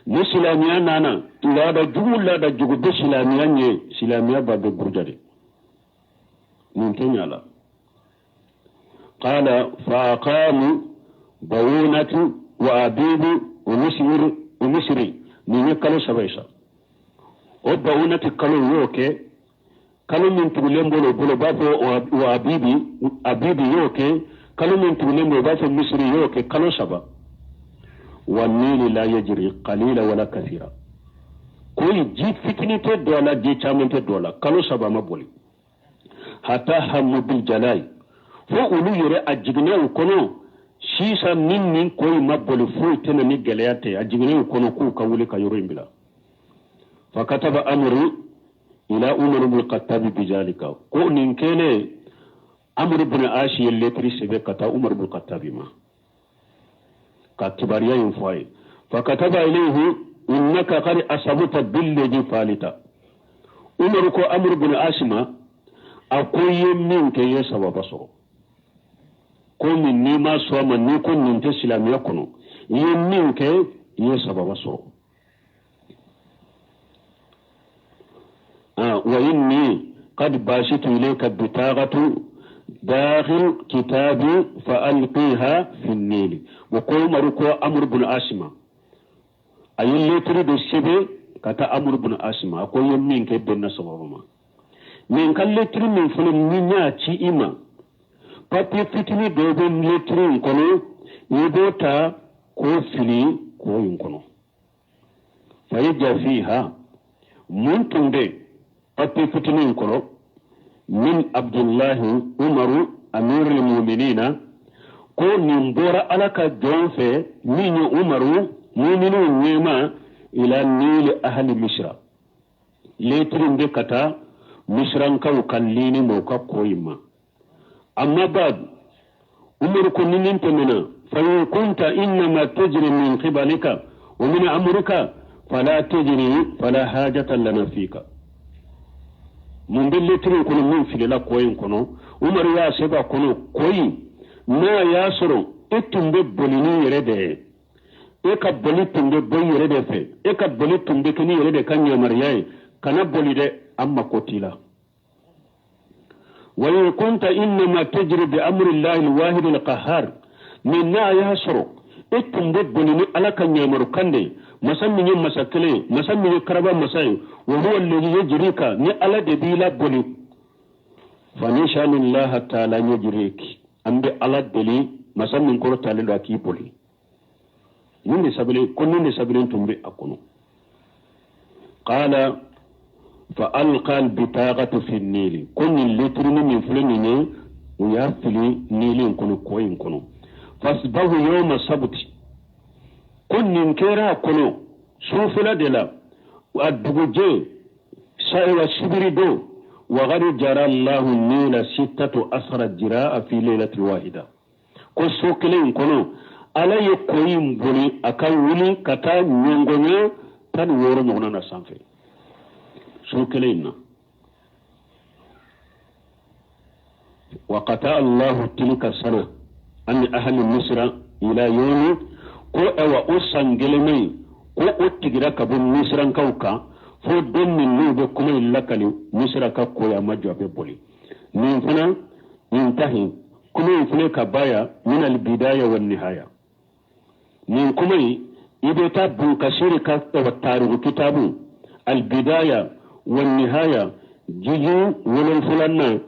Ni silamɛya nana, laada jugu bɛ silamɛya ɲɛ, silamɛya b'a bɛ buruja de. Nin tɛ ɲɛ la. Qala fa aqamu bawunatu wa abibu wa misri, nin ye kalo 3 ye sa. O bawunati kalo y'o kɛ, kalo min tugulen b'o bolo, u b'a fɔ wa abibi y'o kɛ, kalo min tugulen b'o, u b'a fɔ misri y'o kɛ, kalo 3. Wa nili la yajri qalila wala kathira, ko ji fitinin tɛ don a la, ji caman tɛ don a la, kalo 3 ma boli. Hatta hammu bil jalai, fo olu yɛrɛ a jiginna u kɔnɔ sisan ni nin ko in ma boli foyi tɛ na ni gɛlɛya tɛ, a jiginna u kɔnɔ k'u ka wuli ka yɔrɔ in bila. Fa kataba amru ila Umar ibn Khattab bizalika, ko nin kɛlen Amr ibn As ye lettre sɛbɛn ka taa Umar ibn Khattab ma ka kibaruya in fɔ a ye. Fa kataba ilayhi innaka qad asabta billadhi falita. Umar ko Amr ibn As ma, a ko i ye min kɛ, i ye sababa sɔrɔ. Ko min n'i ma sɔn a ma, n'i ko nin tɛ silamɛya kɔnɔ, i ye min kɛ, i ye sababa sɔrɔ. Wa inni qad bashitu ilayka bitaqatu dakhil kitabi fa alqiha fi an-nil. Wa ko Umaru ko Amr ibn As ma, a ye lettre dɔ sɛbɛn ka taa Amr ibn As ma, a ko i ye min kɛ bɛnna sababu ma. Nin ka lettre min filɛ ni n y'a ci i ma, papier fitinin dɔ bɛ lettre in kɔnɔ, i b'o ta k'o fili kɔ in kɔnɔ. Fa yajja fiha, mun tun bɛ papier fitinin in kɔnɔ? Min Abdullahi Umaru amirul muminina, ko nin bɔra Ala ka jɔn fɛ min ye Umaru muminw ɲɛma, ila nili ahli Misra. Letiri in bɛ ka taa Misirankaw ka lini ma, u ka ko in ma. Amma ba'd, Umaru ko ni nin tɛmɛna, fa in kunta innama tajri min qibalika wa min amrika fala tajri fala hajata lana fika. Mun bɛ letiri in kɔnɔ min filila kɔ in kɔnɔ? Umaru y'a sɛbɛn a kɔnɔ kɔ in n'a y'a sɔrɔ e tun bɛ boli ni yɛrɛ de ye, e ka boli tun bɛ bɔ i yɛrɛ de fɛ, e ka boli tun bɛ kɛ ni yɛrɛ de ka yamaruya ye, kana boli dɛ, an mako t'i la. Wa in kunta innama tajri bi amri llahi alwahid alqahhar, min n'a y'a sɔrɔ e tun bɛ boli ni Ala ka yamaru kan de ye, masa min ye masa kelen ye, masa min ye karaba masa ye, wa huwa alladhi yajrika, ni Ala de b'i la boli, fa nishanullaha ta'ala yajriki, an bɛ Ala deli masa min kɔrɔtalen don a k'i boli. Nin de sɛbɛnlen ko nin de sɛbɛnlen tun bɛ a kɔnɔ. Qala fa alqa albitaqatu fi nili, ko nin letirini min filɛ nin ye, u y'a fili nili in kɔnɔ, kɔ in kɔnɔ. Fasbahu yawma sabti, ko nin kɛra a kɔnɔ sufɛla de la, a dugujɛ sayiwa sibiri don. Wa qad jara Allahu nila sittatu asra jiraa fi laylatil wahida, ko so kelen in kɔnɔ Ala ye kɔ in boli a ka wuli ka taa ɲɔngɔnya 16 ɲɔgɔnna na sanfɛ so kelen in na. Wa qata Allahu tilka sana an ahli misra ila yawmi, ko awa o san kelen in ko o tigira ka bɔ Misrankaw kan fo don min n'u bɛ kuma in lakali Misra ka ko a ma jɔ a bɛ boli. Nin fana intahi, kuma in filɛ ka baya min albidaya wa nihaya. Nin kuma in i bɛ taa Bunkasiri ka tariku kitabu albidaya wa nihaya jiji 7 na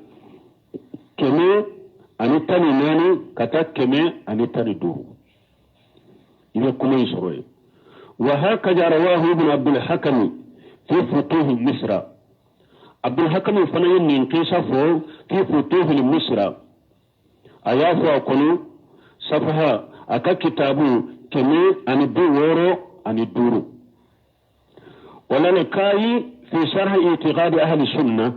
114 ka taa 115, i bɛ kuma in sɔrɔ yen. Wa hakaza rawahu ibn Abdul Hakami fi futuhi Misra. Abdul Hakami fana ye nin kisa fɔ fi futuhi Misra, a y'a fɔ a kɔnɔ safaha a ka kitabu 165. Walalakayi fi sharh i'tiqadi ahli sunna,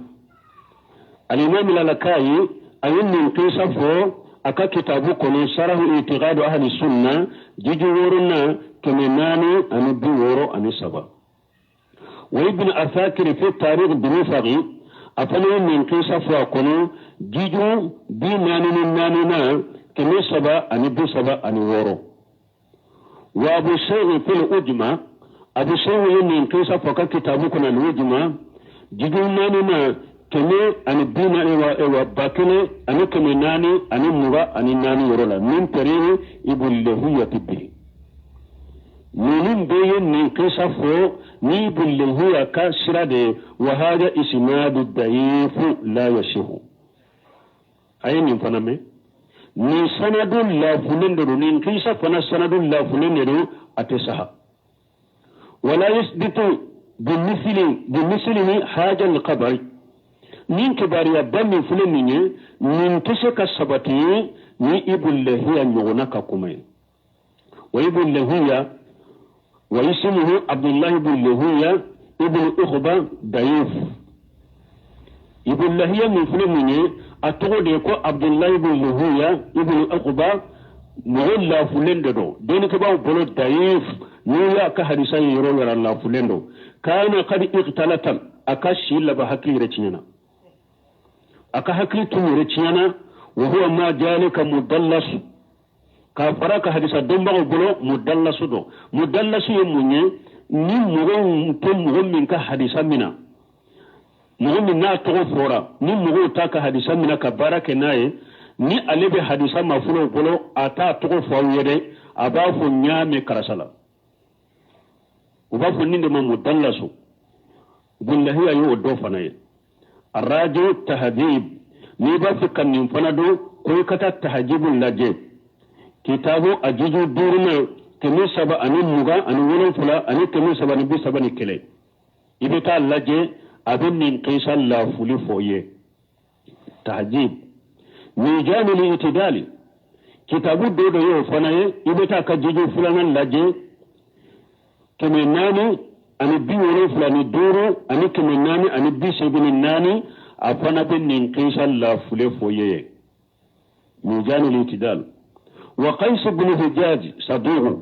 al-imam lalakayi a ye nin kisa fɔ a ka kitabu kɔnɔ sharh i'tiqadi ahli sunna jiji 6 na 463. Wa ibn Asakir fi tarikh Dimashqi, a fana ye nin kisa fɔ a kɔnɔ jiju 44 na 336. Wa Abu Shaykh fil Ujma, Abu Shaykh ye nin kisa fɔ a ka kitabu kɔnɔ al-Ujma jiju 4 na 140 wa 1424 yɔrɔ la min tarihi Ibn Lahiyati bihi. Ninnu bɛɛ ye nin kisa fɔ ni Ibn Lahiya ka sira de ye. Wa hada isnadu da'ifu la yasihu. A ye nin fana mɛn, nin sanadu lafulen de don, nin kisa fana sanadu lafulen de don, a tɛ saha. Wala yasbitu bimislihi haja al-qabri, nin kibaruya ba min filɛ nin ye, nin tɛ se ka sabati ni Ibn Lahiya ɲɔgɔnna ka kuma ye. Wa Ibn Lahiya wa ismuhu Abdullah ibn Lahiya ibn Ukhba Dayif. Ibn Lahiya min filɛ nin ye, a tɔgɔ de ye ko Abdullah ibn Lahiya ibn Ukhba, mɔgɔ lafulen de don dɔnnikɛbaaw bolo. Dayif, n'u y'a ka hadisa ye yɔrɔ yɔrɔ lafulen don. Kana qad iqtalatan, a ka si laban hakili yɛrɛ tiɲɛna, a ka hakili tun yɛrɛ tiɲɛna. Wa huwa ma jalika mudallas, k'a fara ka hadisa dɔnbagaw bolo mudallasu don. Mudallasu ye mun ye? Ni mɔgɔw tɛ mɔgɔ min ka hadisa mina, mɔgɔ min n'a tɔgɔ fɔra, ni mɔgɔw t'a ka hadisa mina ka baara kɛ n'a ye, ni ale bɛ hadisa mafolow bolo, a t'a tɔgɔ fɔ aw ye dɛ, a b'a fɔ n y'a mɛn karisa la. U b'a fɔ nin de ma mudallasu. Ibn Lahiya y'o dɔ fana ye. Arajo tahadib, n'i b'a fɛ ka nin fana dɔn, ko i ka taa tahajibu lajɛ, kitabu a jiju 5 na 327 ani 331, i bɛ taa lajɛ, a bɛ nin kisa lafuli fɔ i ye. Tahajib mizanul itidali, kitabu dɔ de y'o fana ye, i bɛ taa ka jiju 2nan lajɛ 400. 774 484, a fana bɛ nin kisa lafule fɔ ye mizanul itidal. Wa Qais ibn Hujjaj saduq,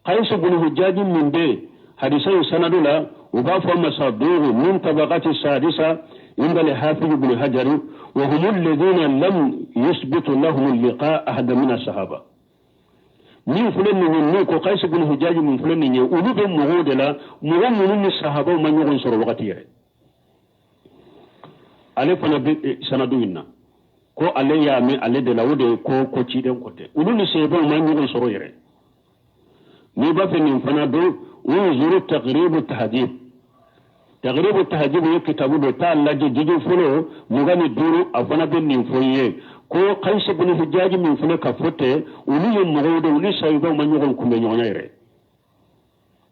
Qais ibn Hujjaj min bɛ hadisa in sanadu la, u b'a fɔ ma saduq min tabaqati sadisa inda al-hafiz ibn Hajar, wa hum alladhina lam yuthbitu lahum al-liqa ahad min as-sahaba. Min filɛ nin ye, n'u ko Qais ibn Hujjaj min filɛ nin ye, olu bɛ mɔgɔw de la, mɔgɔ minnu ni sahabaw ma ɲɔgɔn sɔrɔ wagati yɛrɛ. Ale fana bɛ sanadu in na ko ale y'a mɛn ale de la, o de ye ko ciden ko tɛ, olu ni sahabaw ma ɲɔgɔn sɔrɔ yɛrɛ. N'i b'a fɛ nin fana don, unzuru taqribu tahdib. Taqribu tahdib ye kitabu dɔ, t'a lajɛ jiji fɔlɔ 25, a fana bɛ nin fɔ i ye ko Qais ibn Hujjaj min filɛ ka fɔ tɛ, olu ye mɔgɔw de, olu sahabaw ma ɲɔgɔn kunbɛ ɲɔgɔn yɛrɛ,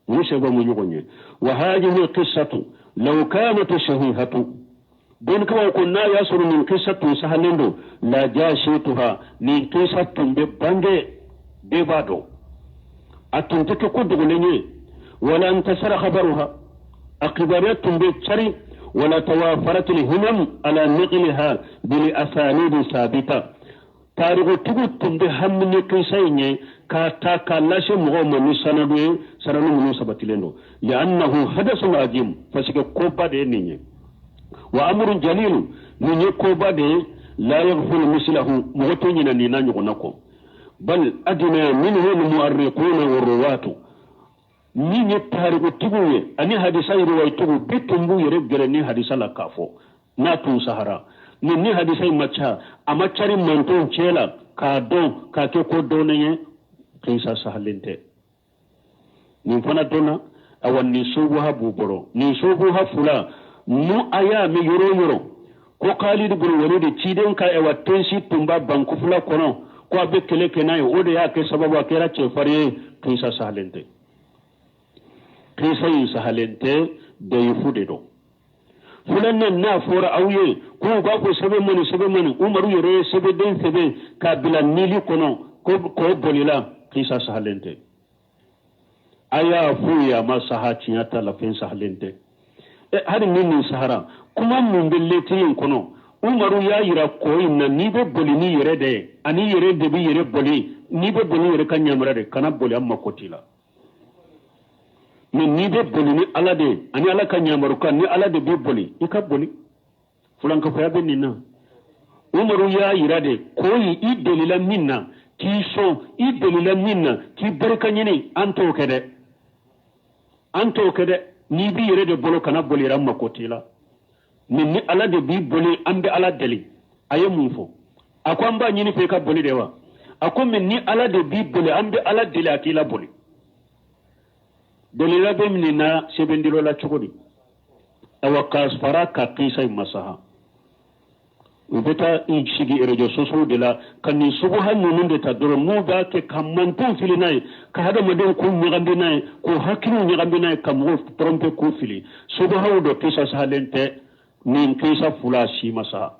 olu sahabaw ma ɲɔgɔn ye. Wa hadhihi qissatu law kanat sahihatu, dɔnnikɛlaw ko n'a y'a sɔrɔ nin kisa tun sahalen don, la jasituha, nin kisa tun bɛ bange, bɛɛ b'a dɔn, a tun tɛ kɛ ko dogolen ye. Wala intasara khabaruha, a kibaruya tun bɛ cari. Wala tawafarat alhimam ala naqliha bil asanid sabita, tarikutigiw tun bɛ hami ni kisa in ye k'a ta k'a lase mɔgɔw ma ni sanadu ye, sanadu minnu sabatilen don. Li'annahu hadathun azim, parce que koba de ye nin ye. Wa amrun jalil, nin ye koba de ye, la yaghfulu mislahu, mɔgɔ tɛ ɲinɛ nin n'a ɲɔgɔnna kɔ. Bal adna minhu almu'arriquna warruwatu, min ye tarikutigiw ye ani hadisa riwayatigiw bɛɛ tun b'u yɛrɛ gɛrɛ ni hadisa la k'a fɔ n'a tun sahara. Ni hadisa in ma ca, a ma cari mantɔnw cɛ la k'a dɔn k'a kɛ ko dɔnnen ye, kisa sahalen tɛ. Nin fana dɔnna. Awa nin subuha b'u bolo, nin subuha fila nu a y'a mɛn yɔrɔ o yɔrɔ ko Khalid ibn Walid ciden ka awa tensi tun b'a bankufula kɔnɔ ko a bɛ kɛlɛ kɛ n'a ye, o de y'a kɛ sababu a kɛra cɛfarin ye, kisa sahalen tɛ. Kisa in sahalen tɛ, dayifu de don. Filanan, n'a fɔra aw ye k'u b'a fɔ sɛbɛn mani, sɛbɛn mani, Umaru yɛrɛ ye sɛbɛnden sɛbɛn k'a bila nili kɔnɔ ko k'o bolila, kisa sahalen tɛ. A y'a f'u ye a ma saha, tiɲɛ t'a la, fɛn sahalen tɛ. Hali ni nin sahara kuma mun bɛ lɛtiri in kɔnɔ, Umaru y'a yira kɔ in na, n'i bɛ boli n'i yɛrɛ de ye, ani yɛrɛ de bɛ yɛrɛ boli, n'i bɛ boli yɛrɛ ka ɲamara de, kana boli, an mako t'i la. Mais n'i bɛ boli ni Ala de ye, ani Ala ka ɲamaru kan, ni Ala de bɛ boli, i ka boli. Fulankafoya bɛ nin na. Umaru y'a yira de ko i delila min na k'i sɔn, i delila min na k'i barika ɲini, an t'o kɛ dɛ, an t'o kɛ dɛ. N'i b'i yɛrɛ de bolo, kana boli yɛrɛ, an mako t'i la. Mais ni Ala de b'i boli, an bɛ Ala deli. A ye mun fɔ? A ko an b'a ɲini fɛ i ka boli de wa? A ko mais ni Ala de b'i boli, an bɛ Ala deli a k'i la boli. Delila bɛ min na sɛbɛndilo la cogo di? Awa ka fara ka kisa in masaha, u bɛ taa i sigi réseaux sociaux de la ka nin suguha ninnu de ta dɔrɔn, n'u b'a kɛ ka mantonw fili n'a ye, ka hadamadenw k'u ɲagami n'a ye, k'u hakiliw ɲagami n'a ye, ka mɔgɔw tromper k'u fili. Suguhaw dɔ, kisa sahalen tɛ. Nin kisa fila si masaha.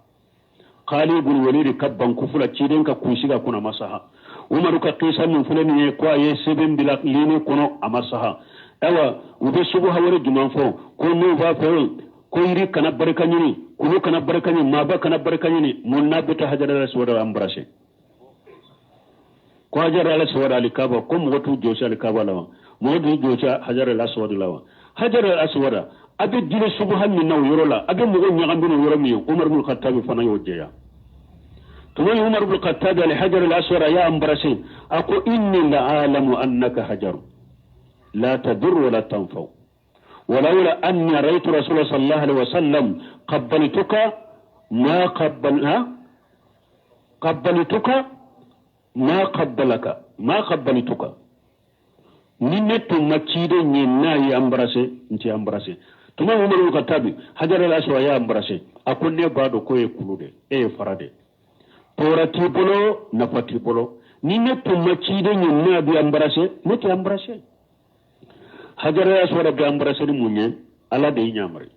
Khalid ibn Walid ka banku fila ciden ka kunsi ka kunna masaha. Umaru ka kisa min filɛ nin ye ko a ye sɛbɛn bila liini kɔnɔ, a masaha. Ayiwa, u bɛ suguha wɛrɛ jumɛn fɔ ko n'u b'a fɛ ko yiri kana barika ɲini, kulu kana barika ɲini, maaba kana barika ɲini, mun n'a bɛ taa Hajar al-Aswad embrasser, ko Hajar al-Aswad alikaba, ko mɔgɔ t'u jɔsi alikaba la wa, mɔgɔ t'u jɔsi Hajar al-Aswad la wa? Hajar al-Aswad a bɛ dili suguha min na o yɔrɔ la, a bɛ mɔgɔw ɲagami o yɔrɔ min ye, Umar ibn Khattab fana y'o jɛya. Tuma min Umar ibn Khattab al Hajar al-Aswad a y'a embrasser, a ko inni la alamu annaka hajar la tadur wala tanfa'u, ولولا أني رأيت رسول الله صلى الله عليه وسلم قبلتك ما قبلها قبلتك ما قبلك ما قبلتك. Ni ne tun ma ciden ye n'a ye embrasser, n tɛ embrasser. Tuma Umar ibn Khattab Hajar al-Aswad y'a embrasser, a ko ne b'a dɔn ko e ye kulu de, e ye fara de, tɔɔrɔ t'i bolo, nafa t'i bolo. Ni ne tun ma ciden ye n'a bɛ embrasser, ne tɛ embrasser. Hajar al-Aswad bɛ embrasser ni mun ye? Ala de ye ɲamari.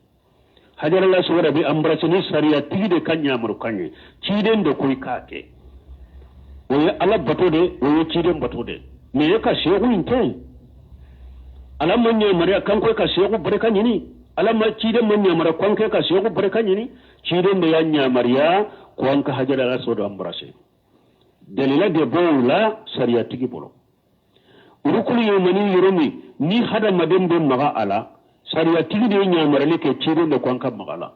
Hajar al-Aswad bɛ embrasser ni sariya tigi de ka ɲamaru kan ye, ciden de ko i k'a kɛ, o ye Ala bato de, o ye ciden bato de. Mais e ka seku in tɛ yen. Ala ma ɲamariya kan ko ka seku barika ɲini. Ala ma ciden ma ɲamariya ko an ka seku barika ɲini. Ciden de y'a ɲamariya ko an ka hajara al-aswad embrasser. Dalila de b'o la sariyatigi bolo. Rukulu yamani yɔrɔ min ni hadamaden bɛ maga a la, sariyatigi de ye ɲamariyali kɛ ciden de ko an ka maga a la.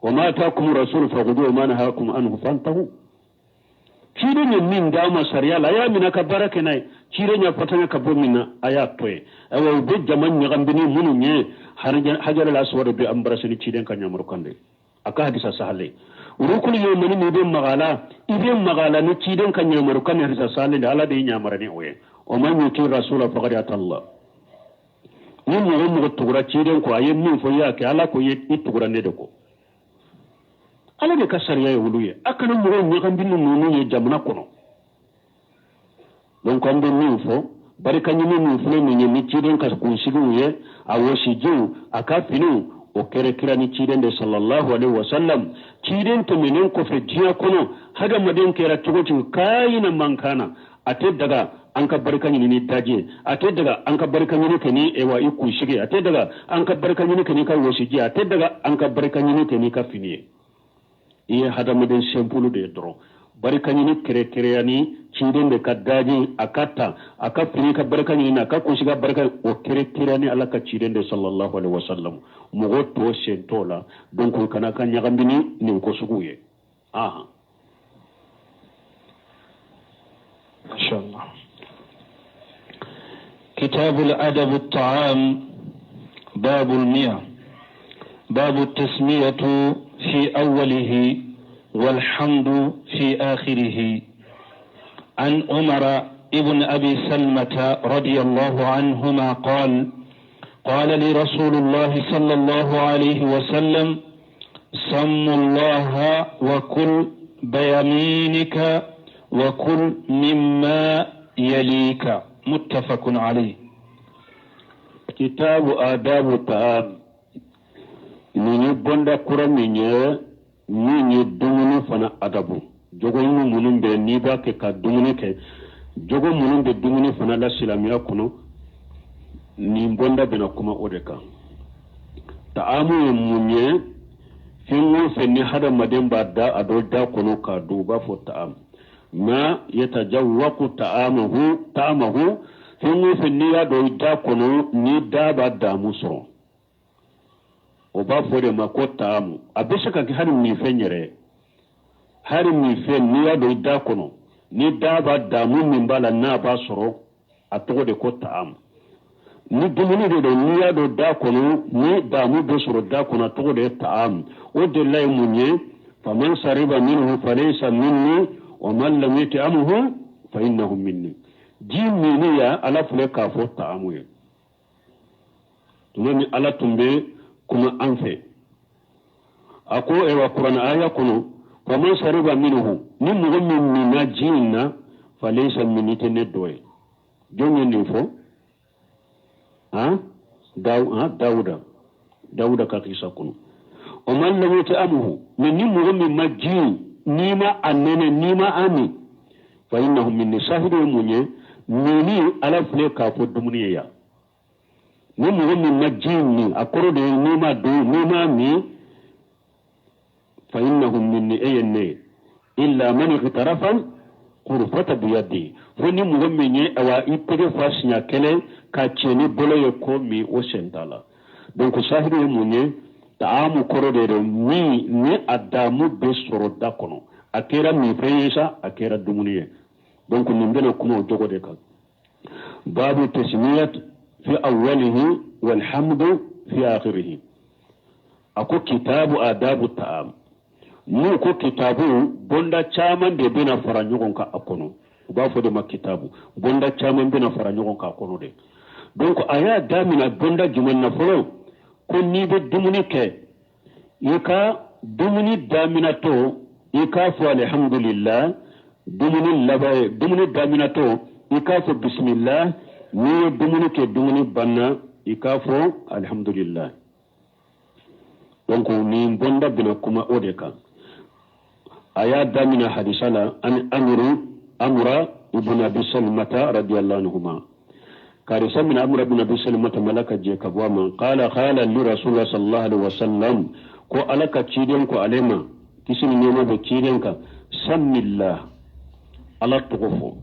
Wa ma atakum rasul fakhudhuhu wa ma nahakum anhu fantahu. Ciden ye min d'a ma sariya la, a y'a minɛ ka baara kɛ n'a ye. Ciden y'a fatanya ka bɔ min na, a y'a to yen. Ayiwa, u bɛ jama ɲagami minnu ye, hajara al-aswad bɛ embrasser ni ciden ka ɲamarukan de. A ka hadisa sahale. Rukulu yamani min bɛ maga a la, i bɛ maga a la ni ciden ka ɲamarukan ni hadisa sahale de. Ala de ye ɲamara ni o ye. Wa man yuti rasula faqad ata Allah. Ni mɔgɔ mɔgɔ tugura ciden kɔ, a ye min fɔ i y'a kɛ, Ala ko i tugura ne de kɔ. Ala de ka sariya ye olu ye. A kana mɔgɔw ɲagami ni ninnu ye jamana kɔnɔ. Donc an bɛ min fɔ, barika ɲini min filɛ nin ye ni ciden ka kunsigiw ye, a wɔsijiw, a ka finiw, o kɛra kira ni ciden de sallallahu alaihi wasallam. Ciden tɛmɛnen kɔfɛ diɲɛ kɔnɔ, hadamaden kɛra cogo cogo, kayina man kana, a tɛ daga an ka barika ɲini ni daji ye, a tɛ daga an ka barika ɲini kɛ ni ewa i kunsigi, a tɛ daga an ka barika ɲini kɛ n'i ka wɔsiji, a tɛ daga an ka barika ɲini kɛ n'i ka fini ye. I ye hadamaden simple de ye dɔrɔn. Barika ɲini kɛrɛkɛrɛya ni ciden de ka daji, a ka ta, a ka fini ka barika ɲini, a ka kunsigi ka barika, o kɛrɛkɛrɛya ni Ala ka ciden de sallallahu alaihi wasallam. Mɔgɔ tɔ sen t'o la. Donc kana ka ɲagami ni nin ko sugu ye. Inshallah. كتاب الأدب الطعام باب المئة باب التسمية في أوله والحمد في آخره. عن عمر ابن أبي سلمة رضي الله عنهما قال: قال لي رسول الله صلى الله عليه وسلم: سم الله وكل بيمينك وكل مما يليك. متفق عليه. كتاب آداب الطعام nin ye bonda kura min ye, min ye dumuni fana adabu. Jogo minnu bɛ n'i b'a kɛ ka dumuni kɛ, jogo minnu bɛ dumuni fana la silamɛya kɔnɔ, nin bonda bɛna kuma o de kan. Ta'amu ye mun ye? Fɛn o fɛn ni hadamaden b'a da a dɔ da kɔnɔ k'a dun, u b'a fɔ ta'amu. Ma yatajawwaqu ta'amahu, fɛn o fɛn n'i y'a dɔn i da kɔnɔ ni da b'a damu sɔrɔ, o b'a fɔ de ma ko taamu. A bɛ se ka kɛ hali minfɛn yɛrɛ ye, hali minfɛn n'i y'a dɔn i da kɔnɔ ni da b'a damu min b'a la n'a b'a sɔrɔ, a tɔgɔ de ko taamu. Ni dumuni de don n'i y'a dɔn da kɔnɔ ni damu bɛ sɔrɔ da kɔnɔ, a tɔgɔ de ye taamu. O de la ye mun ye? Faman sariba minhu falaysa minni wa man lam yat'amhu fa innahu minni. Ji minni ya Ala filɛ k'a fɔ taamu ye. Tuma min Ala tun bɛ kuma an fɛ, a ko ewa kuranɛ aya kɔnɔ, faman sariba minhu, ni mɔgɔ min minna ji in na, falaysa minni, tɛ ne dɔ ye. Jɔn ye nin fɔ? Dawuda ka kisa kɔnɔ. O man lam yat'amhu, mais ni mɔgɔ min ma ji, n'i ma a nɛnɛ, n'i ma a min, fa innahu minni. Sahidu ye mun ye? Minni Ala filɛ k'a fɔ dumuni ye yan. Ni mɔgɔ min ma ji min, a kɔrɔ de ye n'i ma dun, n'i ma min, fa innahu minni, e ye ne ye. Illa man igtarafa ghurfata biyadihi, fo ni mɔgɔ min ye awa i tɛgɛ fa siɲɛ kelen ka cɛ ni bolo ye ko min, o sen t'a la. Donc sahidu ye mun ye? Taamu kɔrɔ de don min ni a damu bɛ sɔrɔ da kɔnɔ, a kɛra minfɛn ye sa, a kɛra dumuni ye. Donc nin bɛna kuma o cogo de kan. Babu tasmiyat fi awwalihi walhamdu fi akhirihi. A ko kitabu adabu ta'am. N'u ko kitabu, bonda caman de bɛna fara ɲɔgɔn kan a kɔnɔ. U b'a fɔ de ma kitabu, bonda caman bɛna fara ɲɔgɔn kan a kɔnɔ de. Donc a y'a daminɛ bonda jumɛn na fɔlɔ? Ko n'i bɛ dumuni kɛ, i ka dumuni daminɛtɔ i k'a fɔ alhamdulillah, dumuni laban ye dumuni daminɛtɔ i k'a fɔ bismillah, n'i ye dumuni kɛ dumuni banna i k'a fɔ alhamdulillah. Donc nin bonda bɛna kuma o de kan. A y'a daminɛ hadisa la an amura ibn abi salmata radiyallahu anhuma. Karisa min Amr ibn Abi Salimata malaka je ka bɔ a ma, qala qala li Rasulullah sallallahu alaihi wasallam, ko Ala ka ciden ko ale ma, kisi ni nɛɛma bɛ ciden kan, samillah, Ala tɔgɔ fɔ,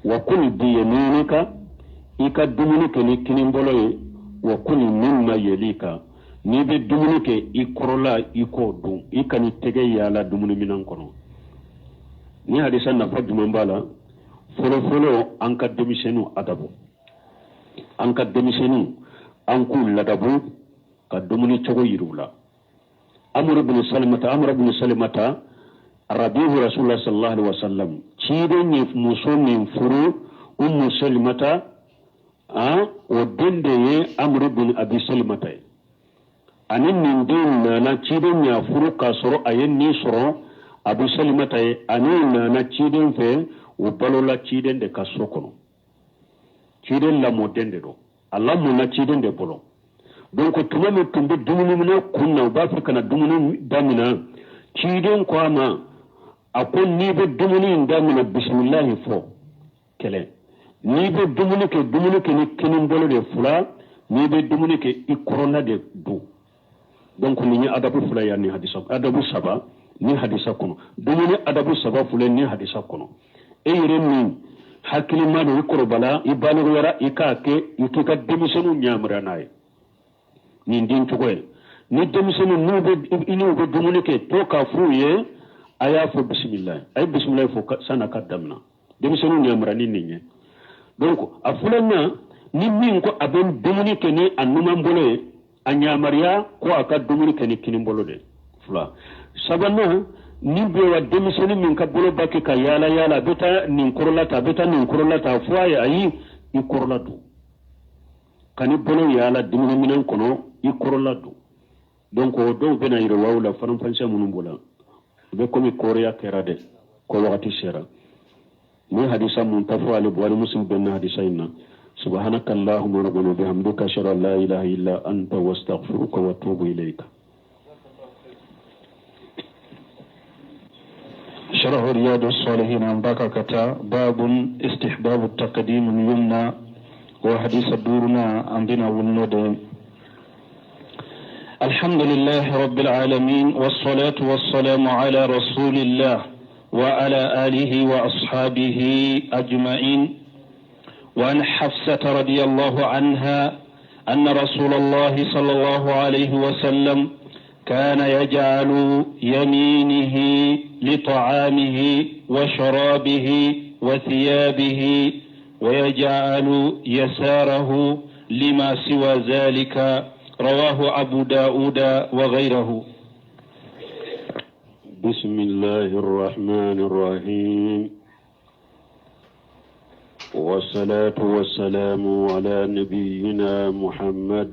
wa kul bi yaminika, i ka dumuni kɛ ni kinibolo ye, wa kul mimma yalika, n'i bɛ dumuni kɛ i kɔrɔla i k'o dun, i kan'i tɛgɛ yaala dumuni minɛn kɔnɔ. Ni hadisa nafa jumɛn b'a la? Fɔlɔfɔlɔ, an ka denmisɛnninw adabu, an ka denmisɛnninw an k'u ladabu ka dumuni cogo yir'u la. Amr ibn Salimata, Amr ibn Salimata rabihu Rasulullah sallallahu alaihi wasallam, ciden ye muso min furu, Ummu Salimata, o den de ye Amr ibn Abi Salimata ye. Ani nin den nana, ciden y'a furu k'a sɔrɔ a ye nin sɔrɔ Abu Salimata ye. Ani nana ciden fɛ, o balola ciden de ka so kɔnɔ, ciden lamɔden de don, a lamɔna ciden de bolo. Donc tuma min tun bɛ dumuni minɛ kun na, u b'a fɛ ka na dumuni damina, ciden ko a ma, a ko n'i bɛ dumuni in damina, bisimilahi fɔ kɛlɛ, n'i bɛ dumuni kɛ, dumuni kɛ ni kinin bolo de fila, n'i bɛ dumuni kɛ i kɔrɔla de dun. Donc nin ye adabu fila ye ni hadisa, adabu saba ni hadisa kɔnɔ, dumuni adabu saba filɛ ni hadisa kɔnɔ. E yɛrɛ min hakilima don, i kɔrɔbala, i balikuyara, i k'a kɛ, i k'i ka denmisɛnninw ɲamara n'a ye nin den cogo ye. Ni denmisɛnninw n'u bɛ i n'u bɛ dumuni kɛ, to k'a f'u ye, a y'a fɔ bisimilayi, a ye bisimilayi fɔ san'a ka damina, denmisɛnninw ɲamara ni nin ye. Donc a filanan, ni min ko a bɛ dumuni kɛ ni a numan bolo ye, a ɲamariya ko a ka dumuni kɛ ni kinin bolo de. Fila sabanan, ni bɛ wa denmisɛnnin min ka bolo ba kɛ ka yaala yaala, a bɛ taa nin kɔrɔla ta, a bɛ taa nin kɔrɔla ta, a fɔ a ye ayi, i kɔrɔla don, ka ni bolo yaala dumuniminɛn kɔnɔ, i kɔrɔla don. Donc o dɔw bɛna yiriwaw la, faranfasiya minnu b'o la, u bɛ komi kɔrɔya kɛra dɛ, ko wagati sera. Ni hadisa mun ta fɔ ale Buhari Muslim bɛnna hadisa in na. Subhanaka allahumma rabbana bihamdika, ashhadu an la ilaha illa anta wa astaghfiruka wa atubu ilayka. شرح رياض الصالحين عن بكا كتا باب استحباب التقديم اليمنى وحديث دورنا عندنا والندم. الحمد لله رب العالمين، والصلاة والسلام على رسول الله وعلى آله وأصحابه أجمعين. وعن حفصة رضي الله عنها أن رسول الله صلى الله عليه وسلم كان يجعل يمينه لطعامه وشرابه وثيابه، ويجعل يساره لما سوى ذلك. رواه أبو داود وغيره. بسم الله الرحمن الرحيم، والصلاة والسلام على نبينا محمد